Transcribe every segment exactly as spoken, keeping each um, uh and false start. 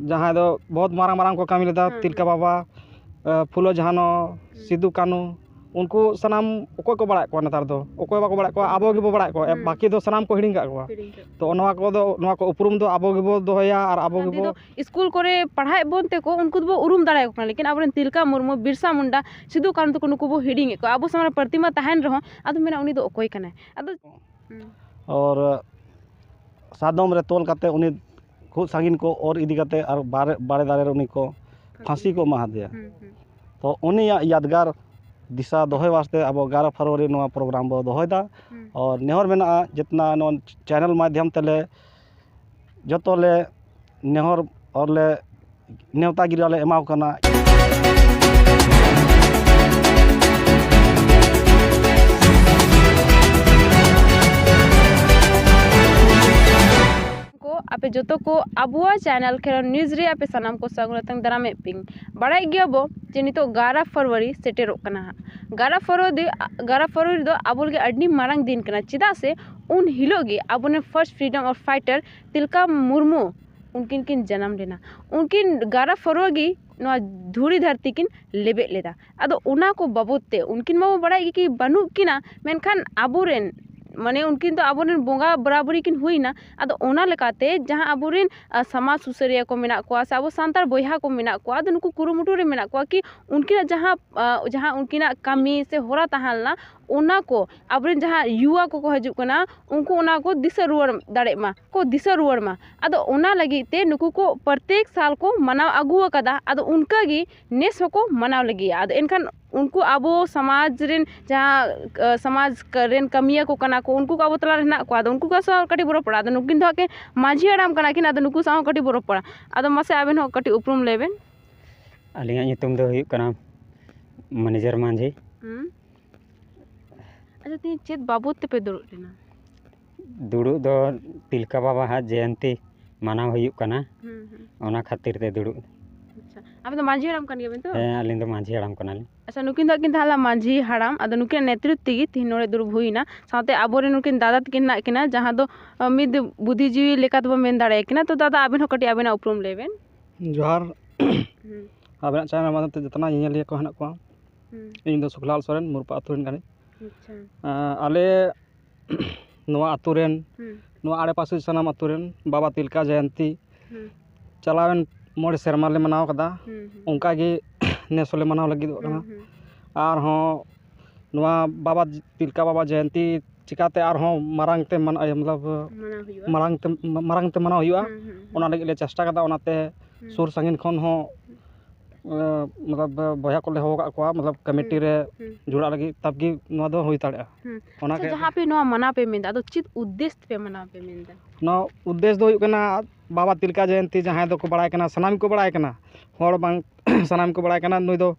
ᱡᱟᱦᱟᱸᱭ ᱫᱚ ᱵᱚᱦᱩᱛ ᱢᱟᱨᱟᱝ ᱢᱟᱨᱟᱝ ᱠᱚ ᱠᱟᱹᱢᱤ ᱞᱮᱫᱟ, ᱦᱮᱸ, ᱛᱤᱞᱠᱟᱹ ᱦᱮᱸ᱾ ᱵᱟᱵᱟ, ᱮ, ᱯᱷᱩᱞᱳ ᱡᱷᱟᱱᱚ, ᱦᱩᱸ᱾ ᱥᱤᱫᱩ ᱠᱟᱹᱱᱩ, ᱩᱱᱠᱩ ᱥᱟᱱᱟᱢ ᱚᱠᱚᱭ ᱠᱚ ᱵᱟᱲᱟᱭᱮᱫ ᱠᱚᱣᱟ ᱱᱮᱛᱟᱨ ᱫᱚ? ᱚᱠᱚᱭ ᱵᱟᱠᱚ ᱵᱟᱲᱟᱭᱮᱫ ᱠᱚᱣᱟ? ᱟᱵᱚ ᱜᱮᱵᱚ ᱵᱟᱲᱟᱭᱮᱫ ᱠᱚᱣᱟ᱾ ᱮ, ᱦᱩᱸ᱾ ᱵᱟᱹᱠᱤ ᱫᱚ ᱥᱟᱱᱟᱢ ᱠᱚ ᱦᱤᱲᱤᱧ ᱠᱟᱜ ᱠᱚᱣᱟ᱾ ᱦᱤᱲᱤᱧ ᱠᱟᱜ ᱛᱚ, ᱱᱚᱣᱟ ᱠᱚᱫᱚ, ᱱᱚᱣᱟ ᱠᱚ ᱩᱯᱨᱩᱢ ᱫᱚ ᱟᱵᱚ ᱜᱮᱵᱚ ᱫᱚᱦᱚᱭᱟ ᱟᱨ ᱟᱵᱚ ᱜᱟᱱᱫᱷᱤ ᱜᱮᱵᱚ ᱫᱚ ᱥᱠᱩᱞ ᱠᱚᱨᱮ ᱯᱟᱲᱦᱟᱣᱮᱫ ᱵᱚᱱ ᱛᱮᱠᱚ ᱩᱱᱠᱩ ᱫᱚᱵᱚ ᱩᱨᱩᱢ ᱫᱟᱲᱮᱭᱟᱠᱚ ᱠᱟᱱᱟ, ᱞᱮᱠᱤᱱ ᱟᱵᱚᱨᱮᱱ ᱛᱤᱞᱠᱟ ᱢᱩᱨᱢᱩ, ᱵᱤᱨᱥᱟ ᱢᱩᱱᱰᱟ, ᱥᱤᱫᱩ ᱠᱟᱹᱱᱩ ᱛᱟᱠᱚ ᱱᱩᱠᱩ ᱵᱚ ᱦᱤᱲᱤᱧᱮᱫ ᱠᱚᱣᱟ᱾ ᱟᱵᱚ ᱥᱟᱢᱟᱝ ᱨᱮ ᱯᱨᱚᱛᱤᱢᱟ ᱛᱟᱦᱮᱱ ᱨᱮᱦᱚᱸ ᱟᱫᱚ ᱢᱮᱱᱟ ᱩᱱᱤ ᱫᱚ ᱚᱠᱚᱭ ᱠᱟᱱᱟᱭ? ᱟᱫᱚ, ᱦᱩᱸ᱾ ᱟᱨ ᱥᱟᱫᱚᱢ ᱨᱮ ᱛᱚᱞ ᱠᱟᱛᱮ ᱩᱱᱤ ᱠᱷᱩᱵ ᱥᱟᱺᱜᱤᱧ ᱠᱚ ᱚᱨ ᱤᱫᱤ ᱠᱟᱛᱮ ᱟᱨ ᱵᱟᱨᱮ-, ᱵᱟᱲᱮ ᱫᱟᱨᱮ ᱨᱮ ᱩᱱᱤ ᱠᱚ ᱯᱷᱟᱸᱥᱤ ᱠᱚ ᱮᱢᱟ ᱦᱟᱫᱮᱭᱟ᱾ ᱦᱩᱸ, ᱦᱩᱸ᱾ ᱛᱚ ᱩᱱᱤᱭᱟᱜ ᱭᱟᱫᱽᱜᱟᱨ ᱫᱤᱥᱟ ᱫᱚᱦᱚᱭ ᱣᱟᱥᱛᱮ ᱟᱵᱚ ᱮᱜᱟᱨᱚ ᱯᱷᱮᱵᱽᱨᱩᱣᱟᱨᱤ ᱱᱚᱣᱟ ᱯᱨᱳᱜᱨᱟᱢ ᱵᱚ ᱫᱚᱦᱚᱭᱮᱫᱟ᱾ ᱦᱩᱸ᱾ ᱟᱨ ᱱᱮᱦᱚᱨ ᱢᱮᱱᱟᱜᱼᱟ ᱡᱮᱛᱱᱟ ᱱᱚᱣᱟ ᱪᱮᱱᱮᱞ ᱢᱟᱫᱽᱫᱷᱚᱢ ᱛᱮᱞᱮ ᱡᱚᱛᱚ ᱞᱮ ᱱᱮᱦᱚᱨ ᱟᱨ ᱞᱮ ᱱᱮᱣᱛᱟ ᱜᱤᱨᱟᱹ ᱞᱮ ᱮᱢᱟ ᱠᱚ ᱠᱟᱱᱟ᱾ ᱠᱚ, ᱟᱯᱮ ᱡᱚᱛᱚ ᱠᱚ ᱟᱵᱚᱣᱟᱜ ᱪᱮᱱᱮᱞ ᱠᱷᱮᱞᱳᱰ ᱱᱤᱭᱩᱡᱽ ᱨᱮ ᱟᱯᱮ ᱥᱟᱱᱟᱢ ᱠᱚ ᱥᱟᱹᱜᱩᱱ ᱟᱛᱟᱝ ᱫᱟᱨᱟᱢᱮᱫ ᱯᱮᱭᱟᱹᱧ᱾ ᱵᱟᱲᱟᱭ ᱜᱮᱭᱟ ᱵᱚ ᱡᱮ ᱱᱤᱛᱚᱜ ᱮᱜᱟᱨᱚ ᱯᱷᱮᱵᱽᱨᱩᱣᱟᱨᱤ ᱥᱮᱴᱮᱨᱚᱜ ᱠᱟᱱᱟ ᱦᱟᱸᱜ᱾ ᱮᱜᱟᱨᱚ ᱯᱷᱮᱵᱽᱨᱩᱣᱟᱨᱤ, ᱮᱜᱟᱨᱚ ᱯᱷᱮᱵᱽᱨᱩᱣᱟᱨᱤ ᱫᱚ ᱟᱵᱚ ᱞᱟᱹᱜᱤᱫ ᱟᱹᱰᱤ ᱢᱟᱨᱟᱝ ᱫᱤᱱ ᱠᱟᱱᱟ, ᱪᱮᱫᱟᱜ ᱥᱮ ᱩᱱ ᱦᱤᱞᱳᱜ ᱜᱮ ᱟᱵᱚᱨᱮᱱ first freedom of fighter ᱛᱤᱞᱠᱟ Murmu ᱩᱱᱠᱤᱱ ᱠᱤᱱ ᱡᱟᱱᱟᱢ ᱞᱮᱱᱟ᱾ ᱩᱱᱠᱤᱱ ᱮᱜᱟᱨᱚ ᱯᱷᱮᱵᱽᱨᱩᱣᱟᱨᱤ ᱜᱮ ᱱᱚᱣᱟ ᱫᱷᱩᱲᱤ ᱫᱷᱟᱹᱨᱛᱤ ᱠᱤᱱ ᱞᱮᱵᱮᱫ ᱞᱮᱫᱟ᱾ ᱟᱫᱚ ᱚᱱᱟ ᱠᱚ ᱵᱟᱵᱚᱫ ᱛᱮ ᱩᱱᱠᱤᱱ ᱢᱟᱵᱚ ᱵᱟᱲᱟᱭ ᱜᱮ ᱠᱤ ᱵᱟᱹᱱᱩᱜ ᱠᱤᱱᱟ, ᱢᱮᱱᱠᱷᱟᱱ ᱟᱵᱚᱨᱮᱱ, ᱢᱟᱱᱮ, ᱩᱱᱠᱤᱱ ᱫᱚ ᱟᱵᱚᱨᱮᱱ ᱵᱚᱸᱜᱟ ᱵᱟᱨᱟᱵᱟᱹᱨᱤ ᱠᱤᱱ ᱦᱩᱭᱱᱟ᱾ ᱟᱫᱚ ᱚᱱᱟ ᱞᱮᱠᱟᱛᱮ ᱡᱟᱦᱟᱸ ᱟᱵᱚᱨᱮᱱ, ᱟ, ᱥᱚᱢᱟᱡᱽ ᱥᱩᱥᱟᱹᱨᱤᱭᱟᱹ ᱠᱚ ᱢᱮᱱᱟᱜ ᱠᱚᱣᱟ ᱥᱮ ᱟᱵᱚ ᱥᱟᱱᱛᱟᱲ ᱵᱚᱭᱦᱟ ᱠᱚ ᱢᱮᱱᱟᱜ ᱠᱚᱣᱟ, ᱟᱫᱚ ᱱᱩᱠᱩ ᱠᱩᱨᱩᱢᱩᱴᱩ ᱨᱮ ᱢᱮᱱᱟᱜ ᱠᱚᱣᱟ ᱠᱤ ᱩᱱᱠᱤᱱᱟᱜ ᱡᱟᱦᱟᱸ, ᱟ, ᱡᱟᱦᱟᱸ ᱩᱱᱠᱤᱱᱟᱜ ᱠᱟᱹᱢᱤ ᱥᱮ ᱦᱚᱨᱟ ᱛᱟᱦᱮᱸ ᱞᱮᱱᱟ, ᱚᱱᱟ ᱠᱚ ᱟᱵᱚᱨᱮᱱ ᱡᱟᱦᱟᱸ ᱭᱩᱣᱟ ᱠᱚᱠᱚ ᱦᱤᱡᱩᱜ ᱠᱟᱱᱟ, ᱩᱱᱠᱩ ᱚᱱᱟ ᱠᱚ ᱫᱤᱥᱟᱹ ᱨᱩᱣᱟᱹᱲ ᱫᱟᱲᱮᱜ ᱢᱟ, ᱠᱚ ᱫᱤᱥᱟᱹ ᱨᱩᱣᱟᱹᱲ ᱢᱟ᱾ ᱟᱫᱚ ᱚᱱᱟ ᱞᱟᱹᱜᱤᱫ ᱛᱮ ᱱᱩᱠᱩ ᱠᱚ ᱯᱨᱚᱛᱮᱠ ᱥᱟᱞ ᱠᱚ ᱢᱟᱱᱟᱣ ᱟᱹᱜᱩ ᱟᱠᱟᱫᱟ᱾ ᱟᱫᱚ ᱚᱱᱠᱟ ᱜᱮ ᱱᱮᱥ ᱦᱚᱸᱠᱚ ᱢᱟᱱᱟᱣ ᱞᱟᱹᱜᱤᱫ᱾ ᱟᱫᱚ ᱮᱱᱠᱷᱟᱱ ᱩᱱᱠᱩ ᱟᱵᱚ ᱥᱚᱢᱟᱡᱽ ᱨᱮᱱ ᱡᱟᱦᱟᱸ, ᱟ, ᱥᱚᱢᱟᱡᱽ ᱠ-, ᱨᱮᱱ ᱠᱟᱹᱢᱤᱭᱟᱹ ᱠᱚ ᱠᱟᱱᱟ ᱠᱚ, ᱩᱱᱠᱩ ᱠᱚ ᱟᱵᱚ ᱛᱟᱞᱟ ᱨᱮ ᱦᱮᱱᱟᱜ ᱠᱚᱣᱟ᱾ ᱟᱫᱚ ᱩᱱᱠᱩ ᱠᱚ ᱥᱟᱶ ᱠᱟᱹᱴᱤᱡ ᱵᱚ ᱨᱚᱯᱚᱲᱟ᱾ ᱟᱫᱚ ᱱᱩᱠᱤᱱ ᱫᱚ ᱦᱟᱸᱜ ᱠᱤᱱ ᱢᱟᱹᱡᱷᱤ ᱦᱟᱲᱟᱢ ᱠᱟᱱᱟ ᱠᱤᱱ, ᱟᱫᱚ ᱱᱩᱠᱩ ᱥᱟᱶ ᱦᱚᱸ ᱠᱟᱹᱴᱤᱡ ᱵᱚ ᱨᱚᱯᱚᱲᱟ᱾ ᱟᱫᱚ ᱢᱟᱥᱮ ᱟᱵᱮᱱ ᱦᱚᱸ ᱠᱟᱹᱴᱤᱡ ᱩᱯᱨᱩᱢ ᱞᱟᱹᱭ ᱵᱮᱱ᱾ ᱟᱹᱞᱤᱧᱟᱜ ᱧᱩᱛᱩᱢ ᱫᱚ ᱦᱩᱭᱩᱜ ᱠᱟᱱᱟ ᱢᱮᱱᱮᱡᱟᱨ ᱢᱟᱹᱡᱷᱤ᱾ ᱦᱩᱸ᱾ ᱟᱪᱪᱷᱟ, ᱛᱮᱦᱮᱧ ᱪᱮᱫ ᱵᱟᱵᱚᱫ ᱛᱮᱯᱮ ᱫᱩᱲᱩᱵ ᱞᱮᱱᱟ? ᱫᱩᱲᱩᱵ ᱫᱚ ᱛᱤᱞᱠᱟᱹ ᱵᱟᱵᱟ ᱦᱟᱜ ᱡᱚᱭᱚᱱᱛᱤ ᱢᱟᱱᱟᱣ ᱦᱩᱭᱩᱜ ᱠᱟᱱᱟ, ᱦᱩᱸ, ᱦᱩᱸ᱾ ᱚᱱᱟ ᱠᱷᱟᱹᱛᱤᱨ ᱛᱮ ᱫᱩᱲᱩᱵ᱾ ᱟᱪᱪᱷᱟ, ᱟᱵᱮᱱ ᱫᱚ ᱢᱟᱹᱡᱷᱤ ᱦᱟᱲᱟᱢ ᱠᱟᱱ ᱜᱮᱭᱟᱵᱮᱱ ᱛᱚ? ᱦᱮᱸ, ᱟᱹᱞᱤᱧ ᱫᱚ ᱢᱟᱹᱡᱷᱤ ᱦᱟᱲᱟᱢ ᱠᱟᱱᱟᱞᱤᱧ᱾ ᱟᱪᱪᱷᱟ, ᱱᱩᱠᱤᱱ ᱫᱚ ᱦᱟᱸᱜ ᱠᱤᱱ ᱛᱟᱦᱮᱸ ᱞᱮᱱᱟ ᱢᱟᱹᱡᱷᱤ ᱦᱟᱲᱟᱢ, ᱟᱫᱚ ᱱᱩᱠᱤᱱᱟᱜ ᱱᱮᱛᱨᱤᱛᱵ ᱛᱮᱜᱮ ᱛᱤᱦᱤᱧ ᱱᱚᱰᱮ ᱫᱩᱲᱩᱵ ᱦᱩᱭᱱᱟ᱾ ᱥᱟᱶᱛᱮ ᱟᱵᱚᱨᱮᱱ ᱱᱩᱠᱤᱱ ᱫᱟᱫᱟ ᱛᱟᱹᱠᱤᱱ ᱦᱮᱱᱟᱜ ᱠᱤᱱᱟ, ᱡᱟᱦᱟᱸ ᱫᱚ, ᱟᱸ, ᱢᱤᱫ ᱵᱩᱫᱷᱤᱡᱤᱵᱤ ᱞᱮᱠᱟ ᱛᱮᱵᱚᱱ ᱢᱮᱱ ᱫᱟᱲᱮᱭᱟᱠᱤᱱᱟ᱾ ᱛᱚ ᱫᱟᱫᱟ, ᱟᱵᱮᱱ ᱦᱚᱸ ᱠᱟᱹᱴᱤᱡ ᱟᱵᱮᱱᱟᱜ ᱩᱯᱨᱩᱢ ᱞᱟᱹᱭ ᱵᱮᱱ᱾ ᱡᱚᱦᱟᱨ᱾ ᱦᱩᱸ᱾ ᱟᱵᱮᱱᱟᱜ ᱪᱮᱱᱮᱞ ᱢᱟᱫᱽᱫᱷᱚᱢ ᱛᱮ ᱡᱚᱛᱚᱱᱟᱜ ᱧᱮᱧᱮᱞᱤᱭᱟᱹ ᱠᱚ ᱦᱮᱱᱟᱜ ᱠᱚᱣᱟ᱾ ᱦᱩᱸ᱾ ᱤᱧ ᱫᱚ ᱥᱩᱠᱞᱟᱞ ᱥᱚᱨᱮᱱ, ᱢᱩᱨᱯᱟ ᱟᱹᱛᱩ ᱨᱮᱱ ᱠᱟᱹᱱᱟᱹᱧ᱾ ᱟᱪᱪᱷᱟ᱾ ᱟᱸ, ᱟᱞᱮ ᱱᱚᱣᱟ ᱟᱹᱛᱩ ᱨᱮᱱ, ᱦᱩᱸ᱾ ᱱᱚᱣᱟ ᱟᱲᱮᱯᱟᱥᱮ ᱥᱟᱱᱟᱢ ᱟᱹᱛᱩ ᱨᱮᱱ ᱵᱟᱵᱟ ᱛᱤᱞᱠᱟ ᱡᱚᱭᱚᱱᱛᱤ ᱦᱩᱸ᱾ ᱪᱟᱞᱟᱣᱮᱱ ᱢᱚᱬᱮ ᱥᱮᱨᱢᱟ ᱞᱮ ᱢᱟᱱᱟᱣ ᱠᱟᱫᱟ᱾ ᱦᱩᱸ, ᱦᱩᱸ᱾ ᱚᱱᱠᱟ ᱜᱮ ᱱᱮᱥ ᱦᱚᱸᱞᱮ ᱢᱟᱱᱟᱣ ᱞᱟᱹᱜᱤᱫᱚᱜ ᱠᱟᱱᱟ᱾ ᱦᱩᱸ, ᱦᱩᱸ᱾ ᱟᱨᱦᱚᱸ ᱱᱚᱣᱟ ᱵᱟᱵᱟ ᱛᱤᱞᱠᱟ ᱵᱟᱵᱟ ᱡᱚᱭᱚᱱᱛᱤ ᱪᱤᱠᱟᱛᱮ ᱟᱨᱦᱚᱸ ᱢᱟᱨᱟᱝ ᱛᱮ ᱢᱟᱱᱟᱣ, ᱢᱚᱛᱞᱚᱵ, ᱢᱟᱱᱟᱣ ᱦᱩᱭᱩᱜᱼᱟ᱾ ᱢᱟᱨᱟᱝ ᱛᱮ, ᱢᱟᱨᱟᱝ ᱛᱮ ᱢᱟᱱᱟᱣ ᱦᱩᱭᱩᱜᱼᱟ, ᱦᱩᱸ, ᱦᱩᱸ, ᱦᱩᱸ᱾ ᱚᱱᱟ ᱞᱟᱹᱜᱤᱫ ᱞᱮ ᱪᱮᱥᱴᱟ ᱠᱟᱫᱟ᱾ ᱚᱱᱟᱛᱮ ᱦᱩᱸ᱾ ᱥᱩᱨ ᱥᱟᱺᱜᱤᱧ ᱠᱷᱚᱱ ᱦᱚᱸ, ᱮᱸ, ᱢᱚᱛᱞᱚᱵ, ᱵᱚᱭᱦᱟ ᱠᱚᱞᱮ ᱦᱚᱦᱚ ᱠᱟᱜ ᱠᱚᱣᱟ, ᱢᱚᱛᱞᱚᱵ, ᱠᱚᱢᱤᱴᱤ ᱦᱩᱸ, ᱨᱮ ᱦᱩᱸ, ᱦᱩᱸ᱾ ᱡᱚᱲᱟᱜ ᱞᱟᱹᱜᱤᱫ, ᱛᱟᱵ ᱜᱮ ᱱᱚᱣᱟ ᱫᱚ ᱦᱩᱭ ᱫᱟᱲᱮᱭᱟᱜᱼᱟ᱾ ᱦᱩᱸ᱾ ᱚᱱᱟ ᱟᱪᱪᱷᱟ, ᱠᱟᱭᱛᱮ ᱡᱟᱦᱟᱸ ᱯᱮ ᱱᱚᱣᱟ ᱢᱟᱱᱟᱣ ᱯᱮ ᱢᱮᱱᱫᱟ, ᱟᱫᱚ ᱪᱮᱫ ᱩᱫᱽᱫᱮᱥ ᱛᱮᱯᱮ ᱢᱟᱱᱟᱣ ᱯᱮ ᱢᱮᱱᱫᱟ? ᱱᱚᱣᱟ ᱩᱫᱽᱫᱮᱥ ᱫᱚ ᱦᱩᱭᱩᱜ ᱠᱟᱱᱟ, ᱵᱟᱵᱟ ᱛᱤᱞᱠᱟ ᱡᱚᱭᱚᱱᱛᱤ ᱡᱟᱦᱟᱸᱭ ᱫᱚᱠᱚ ᱵᱟᱲᱟᱭ ᱠᱟᱱᱟ, ᱥᱟᱱᱟᱢ ᱜᱮᱠᱚ ᱵᱟᱲᱟᱭ ᱠᱟᱱᱟ, ᱦᱚᱲ ᱵᱟᱝ ᱥᱟᱱᱟᱢ ᱜᱮᱠᱚ ᱵᱟᱲᱟᱭ ᱠᱟᱱᱟ, ᱱᱩᱭ ᱫᱚ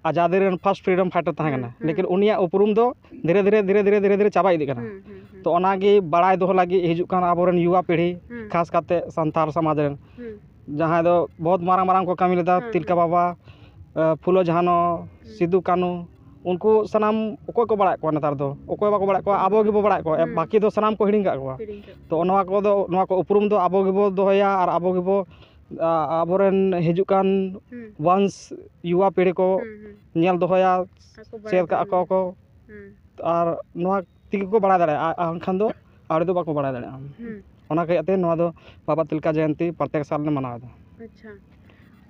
ᱟᱡᱟᱫᱤ ᱨᱮᱱ first freedom fighter ᱛᱟᱦᱮᱸ ᱠᱟᱱᱟ᱾ ᱦᱩᱸ, ᱦᱩᱸ᱾ ᱞᱮᱠᱤᱱ ᱩᱱᱤᱭᱟᱜ ᱩᱯᱨᱩᱢ ᱫᱚ ᱫᱷᱤᱨᱮ ᱫᱷᱤᱨᱮ, ᱫᱷᱤᱨᱮ ᱫᱷᱤᱨᱮ, ᱫᱷᱤᱨᱮ ᱫᱷᱤᱨᱮ ᱪᱟᱵᱟ ᱤᱫᱤᱜ ᱠᱟᱱᱟ᱾ ᱦᱩᱸ, ᱦᱩᱸ, ᱦᱩᱸ᱾ ᱛᱚ ᱚᱱᱟᱜᱮ ᱵᱟᱲᱟᱭ ᱫᱚᱦᱚ ᱞᱟᱹᱜᱤᱫ ᱦᱤᱡᱩᱜ ᱠᱟᱱ ᱟᱵᱚᱨᱮᱱ ᱭᱩᱣᱟ ᱯᱤᱲᱦᱤ, ᱦᱩᱸ᱾ ᱠᱷᱟᱥ ᱠᱟᱛᱮ ᱥᱟᱱᱛᱟᱲ ᱥᱚᱢᱟᱡᱽ ᱨᱮᱱ, ᱦᱩᱸ᱾ ᱡᱟᱦᱟᱸᱭ ᱫᱚ ᱵᱚᱦᱩᱛ ᱢᱟᱨᱟᱝ ᱢᱟᱨᱟᱝ ᱠᱚ ᱠᱟᱹᱢᱤ ᱞᱮᱫᱟ, ᱦᱩᱸ, ᱛᱤᱞᱠᱟ ᱦᱩᱸ᱾ ᱵᱟᱵᱟ, ᱮ, ᱯᱷᱩᱞᱳ ᱡᱷᱟᱱᱚ, ᱦᱩᱸ᱾ ᱥᱤᱫᱩ ᱠᱟᱹᱱᱩ, ᱩᱱᱠᱩ ᱥᱟᱱᱟᱢ ᱚᱠᱚᱭ ᱠᱚ ᱵᱟᱲᱟᱭᱮᱫ ᱠᱚᱣᱟ ᱱᱮᱛᱟᱨ ᱫᱚ? ᱚᱠᱚᱭ ᱵᱟᱠᱚ ᱵᱟᱲᱟᱭᱮᱫ ᱠᱚᱣᱟ? ᱟᱵᱚ ᱜᱮᱵᱚ ᱵᱟᱲᱟᱭᱮᱫ ᱠᱚᱣᱟ᱾ ᱦᱩᱸ᱾ ᱵᱟᱹᱠᱤ ᱫᱚ ᱥᱟᱱᱟᱢ ᱠᱚ ᱦᱤᱲᱤᱧ ᱠᱟᱜ ᱠᱚᱣᱟ᱾ ᱦᱤᱲᱤᱧ ᱠᱟᱜ ᱛᱚ ᱠᱚᱣᱟ᱾ ᱱᱚᱣᱟ ᱠᱚᱫᱚ, ᱱᱚᱣᱟ ᱠᱚ ᱩᱯᱨᱩᱢ ᱫᱚ ᱟᱵᱚ ᱜᱮᱵᱚ ᱫᱚᱦᱚᱭᱟ ᱟᱨ ᱟᱵᱚ ᱜᱮᱵᱚ, ᱟ-, ᱟᱵᱚᱨᱮᱱ ᱦᱤᱡᱩᱜ ᱠᱟᱱ ᱦᱩᱸ᱾ ᱣᱟᱱᱥ ᱭᱩᱣᱟ ᱯᱤᱲᱦᱤ ᱠᱚ ᱦᱩᱸ, ᱦᱩᱸ᱾ ᱧᱮᱞ ᱫᱚᱦᱚᱭᱟ, ᱟᱠᱚ ᱵᱟᱲᱟᱭ ᱪᱮᱫ ᱠᱟᱜ ᱫᱚᱦᱚ ᱠᱚ ᱠᱚ᱾ ᱦᱩᱸ᱾ ᱟᱨ ᱱᱚᱣᱟ ᱛᱮᱜᱮ ᱠᱚ ᱵᱟᱲᱟᱭ ᱫᱟᱲᱮᱭᱟᱜᱼᱟ, ᱟᱨ ᱵᱟᱝᱠᱷᱟᱱ ᱫᱚ ᱟᱹᱣᱲᱤ ᱫᱚ ᱵᱟᱠᱚ ᱵᱟᱲᱟᱭ ᱫᱟᱲᱮᱭᱟᱜᱼᱟ᱾ ᱦᱩᱸ᱾ ᱚᱱᱟ ᱠᱟᱭᱛᱮ ᱱᱚᱣᱟ ᱫᱚ ᱵᱟᱵᱟ ᱛᱤᱞᱠᱟ ᱡᱚᱭᱚᱱᱛᱤ ᱯᱨᱚᱛᱮᱠ ᱥᱟᱞ ᱞᱮ ᱢᱟᱱᱟᱣ ᱮᱫᱟ᱾ ᱟᱪᱪᱷᱟ᱾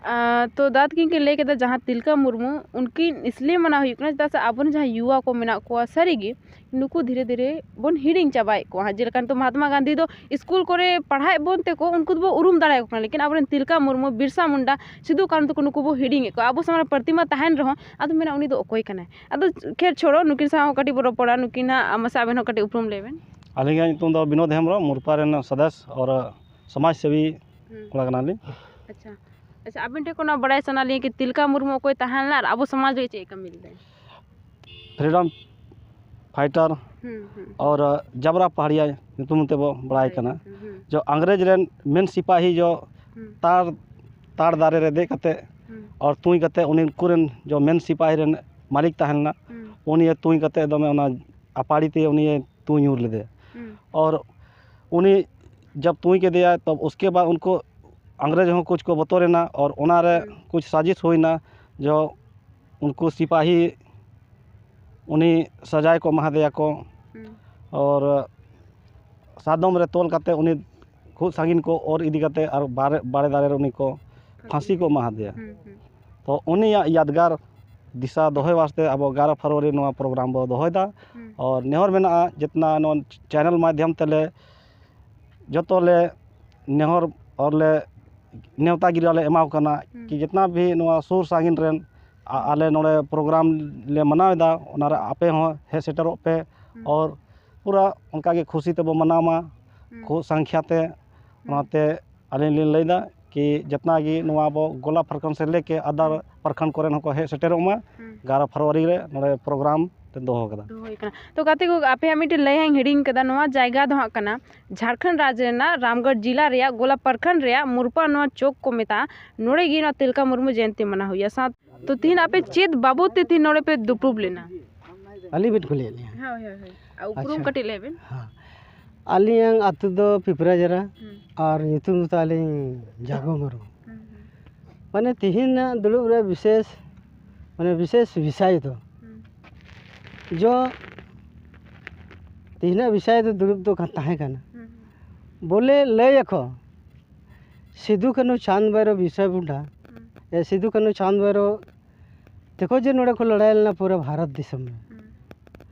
ᱟᱸ, ᱛᱚ ᱫᱟᱫᱟ ᱛᱟᱹᱠᱤᱱ ᱠᱤᱱ ᱞᱟᱹᱭ ᱠᱮᱫᱟ, ᱡᱟᱦᱟᱸ ᱛᱤᱞᱠᱟᱹ ᱢᱩᱨᱢᱩ, ᱩᱱᱠᱤᱱ ᱤᱥᱞᱤᱭᱮ ᱢᱟᱱᱟᱣ ᱦᱩᱭᱩᱜ ᱠᱟᱱᱟ, ᱪᱮᱫᱟᱜ ᱥᱮ ᱟᱵᱚᱨᱮᱱ ᱡᱟᱦᱟᱸ ᱭᱩᱣᱟ ᱠᱚ ᱢᱮᱱᱟᱜ ᱠᱚᱣᱟ, ᱥᱟᱹᱨᱤᱜᱮ ᱱᱩᱠᱩ ᱫᱷᱤᱨᱮ ᱫᱷᱤᱨᱮ ᱵᱚᱱ ᱦᱤᱲᱤᱧ ᱪᱟᱵᱟᱭᱮᱫ ᱠᱚᱣᱟ᱾ ᱡᱮᱞᱮᱠᱟ ᱱᱤᱛᱚᱜ ᱢᱚᱦᱟᱛᱢᱟ ᱜᱟᱱᱫᱷᱤ ᱫᱚ ᱥᱠᱩᱞ ᱠᱚᱨᱮ ᱯᱟᱲᱦᱟᱣᱮᱫ ᱵᱚᱱ ᱛᱮᱠᱚ ᱩᱱᱠᱩ ᱫᱚᱵᱚ ᱩᱨᱩᱢ ᱫᱟᱲᱮᱭᱟᱠᱚ ᱠᱟᱱᱟ, ᱞᱮᱠᱤᱱ ᱟᱵᱚᱨᱮᱱ ᱛᱤᱞᱠᱟ ᱢᱩᱨᱢᱩ, ᱵᱤᱨᱥᱟ ᱢᱩᱱᱰᱟ, ᱥᱤᱫᱩ ᱠᱟᱹᱱᱦᱩ ᱛᱟᱠᱚ ᱱᱩᱠᱩ ᱵᱚ ᱦᱤᱲᱤᱧᱮᱫ ᱠᱚᱣᱟ᱾ ᱟᱵᱚ ᱥᱟᱢᱟᱝ ᱨᱮ ᱯᱨᱚᱛᱤᱢᱟ ᱛᱟᱦᱮᱱ ᱨᱮᱦᱚᱸ ᱟᱫᱚ ᱢᱮᱱᱟ ᱩᱱᱤ ᱫᱚ ᱚᱠᱚᱭ ᱠᱟᱱᱟᱭ? ᱟᱫᱚ ᱠᱷᱮᱨ ᱪᱷᱚᱲᱚ, ᱱᱩᱠᱤᱱ ᱥᱟᱶ ᱦᱚᱸ ᱠᱟᱹᱴᱤᱡ ᱵᱚ ᱨᱚᱯᱚᱲᱟ, ᱱᱩᱠᱤᱱᱟᱜ ᱢᱟᱥᱮ ᱟᱵᱮᱱ ᱦᱚᱸ ᱠᱟᱹᱴᱤᱡ ᱩᱯᱨᱩᱢ ᱞᱟᱹᱭ ᱵᱮᱱ᱾ ᱟᱹᱞᱤᱧᱟᱜ ᱧᱩᱛᱩᱢ ᱫᱚ ᱵᱤᱱᱳᱫ ᱦᱮᱢᱵᱨᱚᱢ, ᱢᱩᱨᱯᱟ ᱨᱮᱱ ᱥᱚᱫᱚᱥ ᱟᱨ ᱥᱚᱢᱟᱡᱽ ᱥᱮᱵᱤ ᱦᱩᱸ᱾ ᱠᱚᱲᱟ ᱠᱟᱱᱟᱞᱤᱧ᱾ ᱟᱪᱪᱷᱟ, ᱟᱪᱪᱷᱟ, ᱟᱵᱮᱱ ᱴᱷᱮᱱ ᱠᱷᱚᱱ ᱱᱚᱣᱟ ᱵᱟᱲᱟᱭ ᱥᱟᱱᱟ ᱞᱤᱧᱟ ᱠᱤ ᱛᱤᱞᱠᱟ ᱢᱩᱨᱢᱩ ᱚᱠᱚᱭ ᱛᱟᱦᱮᱸ ᱞᱮᱱᱟ ᱟᱨ ᱟᱵᱚ ᱥᱚᱢᱟᱡᱽ ᱞᱟᱹᱜᱤᱫ ᱪᱮᱫ ᱮ ᱠᱟᱹᱢᱤ ᱞᱮᱫᱟᱭ? Freedom fighter ᱦᱩᱸ, ᱦᱩᱸ᱾ ᱟᱨ ᱡᱟᱵᱨᱟ ᱯᱟᱦᱟᱲᱤᱭᱟ ᱧᱩᱛᱩᱢ ᱛᱮᱵᱚ ᱵᱟᱲᱟᱭ ᱠᱟᱱᱟ᱾ ᱦᱩᱸ᱾ ᱡᱚ ᱟᱝᱨᱮᱡᱽ ᱨᱮᱱ ᱢᱮᱱ ᱥᱤᱯᱟᱦᱤ ᱡᱚ ᱦᱩᱸ᱾ ᱛᱟᱲ, ᱛᱟᱲ ᱫᱟᱨᱮ ᱨᱮ ᱫᱮᱡ ᱠᱟᱛᱮ ᱦᱩᱸ᱾ ᱟᱨ ᱛᱩᱧ ᱠᱟᱛᱮ ᱩᱱᱤ ᱩᱱᱠᱩ ᱨᱮᱱ ᱡᱚ ᱢᱮᱱ ᱥᱤᱯᱟᱦᱤ ᱨᱮᱱ ᱢᱟᱹᱞᱤᱠ ᱛᱟᱦᱮᱸ ᱞᱮᱱᱟ᱾ ᱦᱩᱸ᱾ ᱩᱱᱤ ᱛᱩᱧ ᱠᱟᱛᱮ ᱫᱚᱢᱮ ᱚᱱᱟ ᱟᱯᱟᱲᱤ ᱛᱮ ᱩᱱᱤ ᱛᱩᱧ ᱧᱩᱨ ᱞᱮᱫᱮᱭᱟ᱾ ᱦᱩᱸ᱾ ᱟᱨ ᱩᱱᱤ ᱡᱟᱵ ᱛᱩᱧ ᱠᱮᱫᱮᱭᱟ, ᱛᱚᱵ ᱩᱥᱠᱮ ᱵᱟᱫ ᱩᱱᱠᱩ अंग्रेज ᱦᱚᱸ ᱠᱩᱪ ᱠᱚ ᱵᱚᱛᱚᱨᱮᱱᱟ ᱟᱨ ᱚᱱᱟᱨᱮ ᱦᱩᱸ᱾ ᱠᱩᱪ ᱥᱟᱡᱤᱥ ᱦᱩᱭᱱᱟ, ᱡᱚ ᱩᱱᱠᱩ ᱥᱤᱯᱟᱦᱤ ᱩᱱᱤ ᱥᱟᱡᱟᱭ ᱠᱚ ᱮᱢᱟ ᱫᱮᱭᱟ ᱠᱚ᱾ ᱦᱩᱸ᱾ ᱟᱨ ᱥᱟᱫᱚᱢ ᱨᱮ ᱛᱚᱞ ᱠᱟᱛᱮ ᱩᱱᱤ ᱠᱷᱩᱵ ᱥᱟᱺᱜᱤᱧ ᱠᱚ ᱚᱨ ᱤᱫᱤ ᱠᱟᱛᱮ ᱟᱨ ᱵᱟᱨᱮ-, ᱵᱟᱲᱮ ᱫᱟᱨᱮ ᱨᱮ ᱩᱱᱤ ᱠᱚ ᱯᱷᱟᱸᱥᱤ ᱠᱚ ᱮᱢᱟ ᱦᱟᱫᱮᱭᱟ᱾ ᱦᱩᱸ, ᱦᱩᱸ᱾ ᱛᱚ ᱩᱱᱤᱭᱟᱜ ᱭᱟᱫᱽᱜᱟᱨ ᱫᱤᱥᱟ ᱫᱚᱦᱚᱭ ᱣᱟᱥᱛᱮ ᱟᱵᱚ ᱮᱜᱟᱨᱚ ᱯᱷᱮᱵᱽᱨᱩᱣᱟᱨᱤ ᱱᱚᱣᱟ ᱯᱨᱳᱜᱨᱟᱢ ᱵᱚ ᱫᱚᱦᱚᱭᱮᱫᱟ᱾ ᱦᱩᱸ᱾ ᱟᱨ ᱱᱮᱦᱚᱨ ᱢᱮᱱᱟᱜᱼᱟ ᱡᱤᱛᱱᱟ ᱱᱚᱣᱟ ᱪᱮᱱᱮᱞ ᱢᱟᱫᱽᱫᱷᱚᱢ ᱛᱮᱞᱮ ᱡᱚᱛᱚ ᱞᱮ ᱱᱮᱦᱚᱨ ᱟᱨ ᱞᱮ ᱱᱮᱣᱛᱟ ᱜᱤᱨᱟ ᱞᱮ ᱮᱢᱟᱣ ᱠᱟᱱᱟ ᱦᱩᱸ᱾ ᱠᱤ ᱡᱤᱛᱱᱟ ᱵᱷᱤ ᱱᱚᱣᱟ ᱥᱩᱨ ᱥᱟᱺᱜᱤᱧ ᱨᱮᱱ ᱟ-, ᱟᱞᱮ ᱱᱚᱰᱮ ᱯᱨᱳᱜᱨᱟᱢ ᱞᱮ ᱢᱟᱱᱟᱣ ᱮᱫᱟ, ᱚᱱᱟᱨᱮ ᱟᱯᱮ ᱦᱚᱸ ᱦᱮᱡ ᱥᱮᱴᱮᱨᱚᱜ ᱯᱮ᱾ ᱦᱩᱸ᱾ ᱟᱨ ᱯᱩᱨᱟ ᱚᱱᱠᱟ ᱜᱮ ᱠᱷᱩᱥᱤ ᱛᱮᱵᱚ ᱢᱟᱱᱟᱣ ᱢᱟ, ᱦᱩᱸ᱾ ᱠᱷᱩᱵ ᱥᱚᱝᱠᱷᱭᱟ ᱛᱮ᱾ ᱦᱩᱸ᱾ ᱚᱱᱟᱛᱮ ᱟᱹᱞᱤᱧ ᱞᱤᱧ ᱞᱟᱹᱭᱫᱟ ᱠᱤ ᱡᱤᱛᱱᱟ ᱜᱮ ᱱᱚᱣᱟ ᱟᱵᱚ ᱜᱳᱞᱟ ᱯᱨᱚᱠᱷᱚᱸᱰ ᱥᱮ ᱞᱮᱠᱮ ᱟᱫᱟᱨ ᱦᱩᱸ᱾ ᱯᱨᱚᱠᱷᱚᱸᱰ ᱠᱚᱨᱮᱱ ᱦᱚᱸᱠᱚ ᱦᱮᱡ ᱥᱮᱴᱮᱨᱚᱜ ᱢᱟ᱾ ᱦᱩᱸ᱾ ᱮᱜᱟᱨᱚ ᱯᱷᱮᱵᱽᱨᱩᱣᱟᱨᱤ ᱨᱮ ᱱᱚᱰᱮ ᱯᱨᱳᱜᱨᱟᱢ ᱞᱮ ᱫᱚᱦᱚ ᱠᱟᱫᱟ᱾ ᱫᱚᱦᱚ ᱦᱩᱭ ᱠᱟᱱᱟ᱾ ᱛᱚ ᱜᱟᱛᱮ ᱠᱚ, ᱟᱯᱮᱭᱟᱜ ᱢᱤᱫᱴᱮᱱ ᱞᱟᱹᱭ ᱦᱟᱸᱜ ᱤᱧ ᱦᱤᱲᱤᱧ ᱠᱟᱫᱟ᱾ ᱱᱚᱣᱟ ᱡᱟᱭᱜᱟ ᱫᱚ ᱦᱟᱸᱜ ᱠᱟᱱᱟ ᱡᱷᱟᱲᱠᱷᱚᱸᱰ ᱨᱟᱡᱽ ᱨᱮᱱᱟᱜ ᱨᱟᱢᱜᱚᱲ ᱡᱤᱞᱟ ᱨᱮᱭᱟᱜ ᱜᱳᱞᱟ ᱯᱨᱚᱠᱷᱚᱸᱰ ᱨᱮᱭᱟᱜ ᱢᱩᱨᱯᱟ ᱱᱚᱣᱟ ᱪᱚᱠ ᱠᱚ ᱢᱮᱛᱟᱜᱼᱟ᱾ ᱱᱚᱰᱮ ᱜᱮ ᱱᱚᱣᱟ ᱛᱤᱞᱠᱟ ᱢᱩᱨᱢᱩ ᱡᱚᱭᱚᱱᱛᱤ ᱢᱟᱱᱟᱣ ᱦᱩᱭᱩᱜᱼᱟ᱾ ᱥᱟᱶ-, ᱛᱚ ᱛᱤᱦᱤᱧ ᱟᱯᱮ ᱪᱮᱫ ᱵᱟᱵᱚᱫ ᱛᱮ ᱛᱤᱦᱤᱧ ᱱᱚᱰᱮ ᱯᱮ ᱫᱩᱯᱲᱩᱵ ᱞᱮᱱᱟ? ᱟᱹᱞᱤᱧ ᱵᱤᱱ ᱠᱩᱞᱤᱭᱮᱫ ᱞᱤᱧᱟ? ᱦᱳᱭ, ᱦᱳᱭ, ᱦᱳᱭ᱾ ᱟᱨ ᱩᱯᱨᱩᱢ ᱟᱪᱪᱷᱟ᱾ ᱠᱟᱹᱴᱤᱡ ᱞᱟᱹᱭ ᱵᱤᱱ᱾ ᱦᱮᱸ᱾ ᱟᱹᱞᱤᱧᱟᱜ ᱟᱹᱛᱩ ᱫᱚ ᱯᱤᱯᱨᱟᱡᱟᱨᱟ ᱦᱩᱸ᱾ ᱟᱨ ᱧᱩᱛᱩᱢ ᱫᱚ ᱛᱟᱹᱞᱤᱧ ᱡᱟᱜᱚ ᱢᱩᱨᱢᱩ᱾ ᱦᱩᱸ, ᱦᱩᱸ᱾ ᱢᱟᱱᱮ ᱛᱤᱦᱤᱧᱟᱜ ᱫᱩᱲᱩᱵ ᱨᱮ ᱵᱤᱥᱮᱥ, ᱢᱟᱱᱮ ᱵᱤᱥᱮᱥ ᱵᱤᱥᱚᱭ ᱫᱚ ᱦᱩᱸ᱾ ᱡᱚ ᱛᱤᱦᱤᱧᱟᱜ ᱵᱤᱥᱚᱭ ᱫᱚ ᱫᱩᱲᱩᱵ ᱫᱚ ᱠᱟ-, ᱛᱟᱦᱮᱸ ᱠᱟᱱᱟ᱾ ᱦᱩᱸ, ᱦᱩᱸ᱾ ᱵᱚᱞᱮ ᱞᱟᱹᱭ ᱟᱠᱚ ᱥᱤᱫᱩ ᱠᱟᱹᱱᱦᱩ ᱪᱟᱸᱫᱽ ᱵᱷᱟᱭᱨᱳ ᱵᱤᱨᱥᱟ ᱢᱩᱱᱰᱟ, ᱦᱩᱸ᱾ ᱮ, ᱥᱤᱫᱩ ᱠᱟᱹᱱᱦᱩ ᱪᱟᱸᱫᱽ ᱵᱷᱟᱭᱨᱳ ᱛᱮᱠᱚ ᱡᱮ ᱱᱚᱰᱮ ᱠᱚ ᱞᱟᱹᱲᱦᱟᱹᱭ ᱞᱮᱱᱟ ᱯᱩᱨᱟᱹ ᱵᱷᱟᱨᱚᱛ ᱫᱤᱥᱚᱢ ᱨᱮ᱾ ᱦᱩᱸ᱾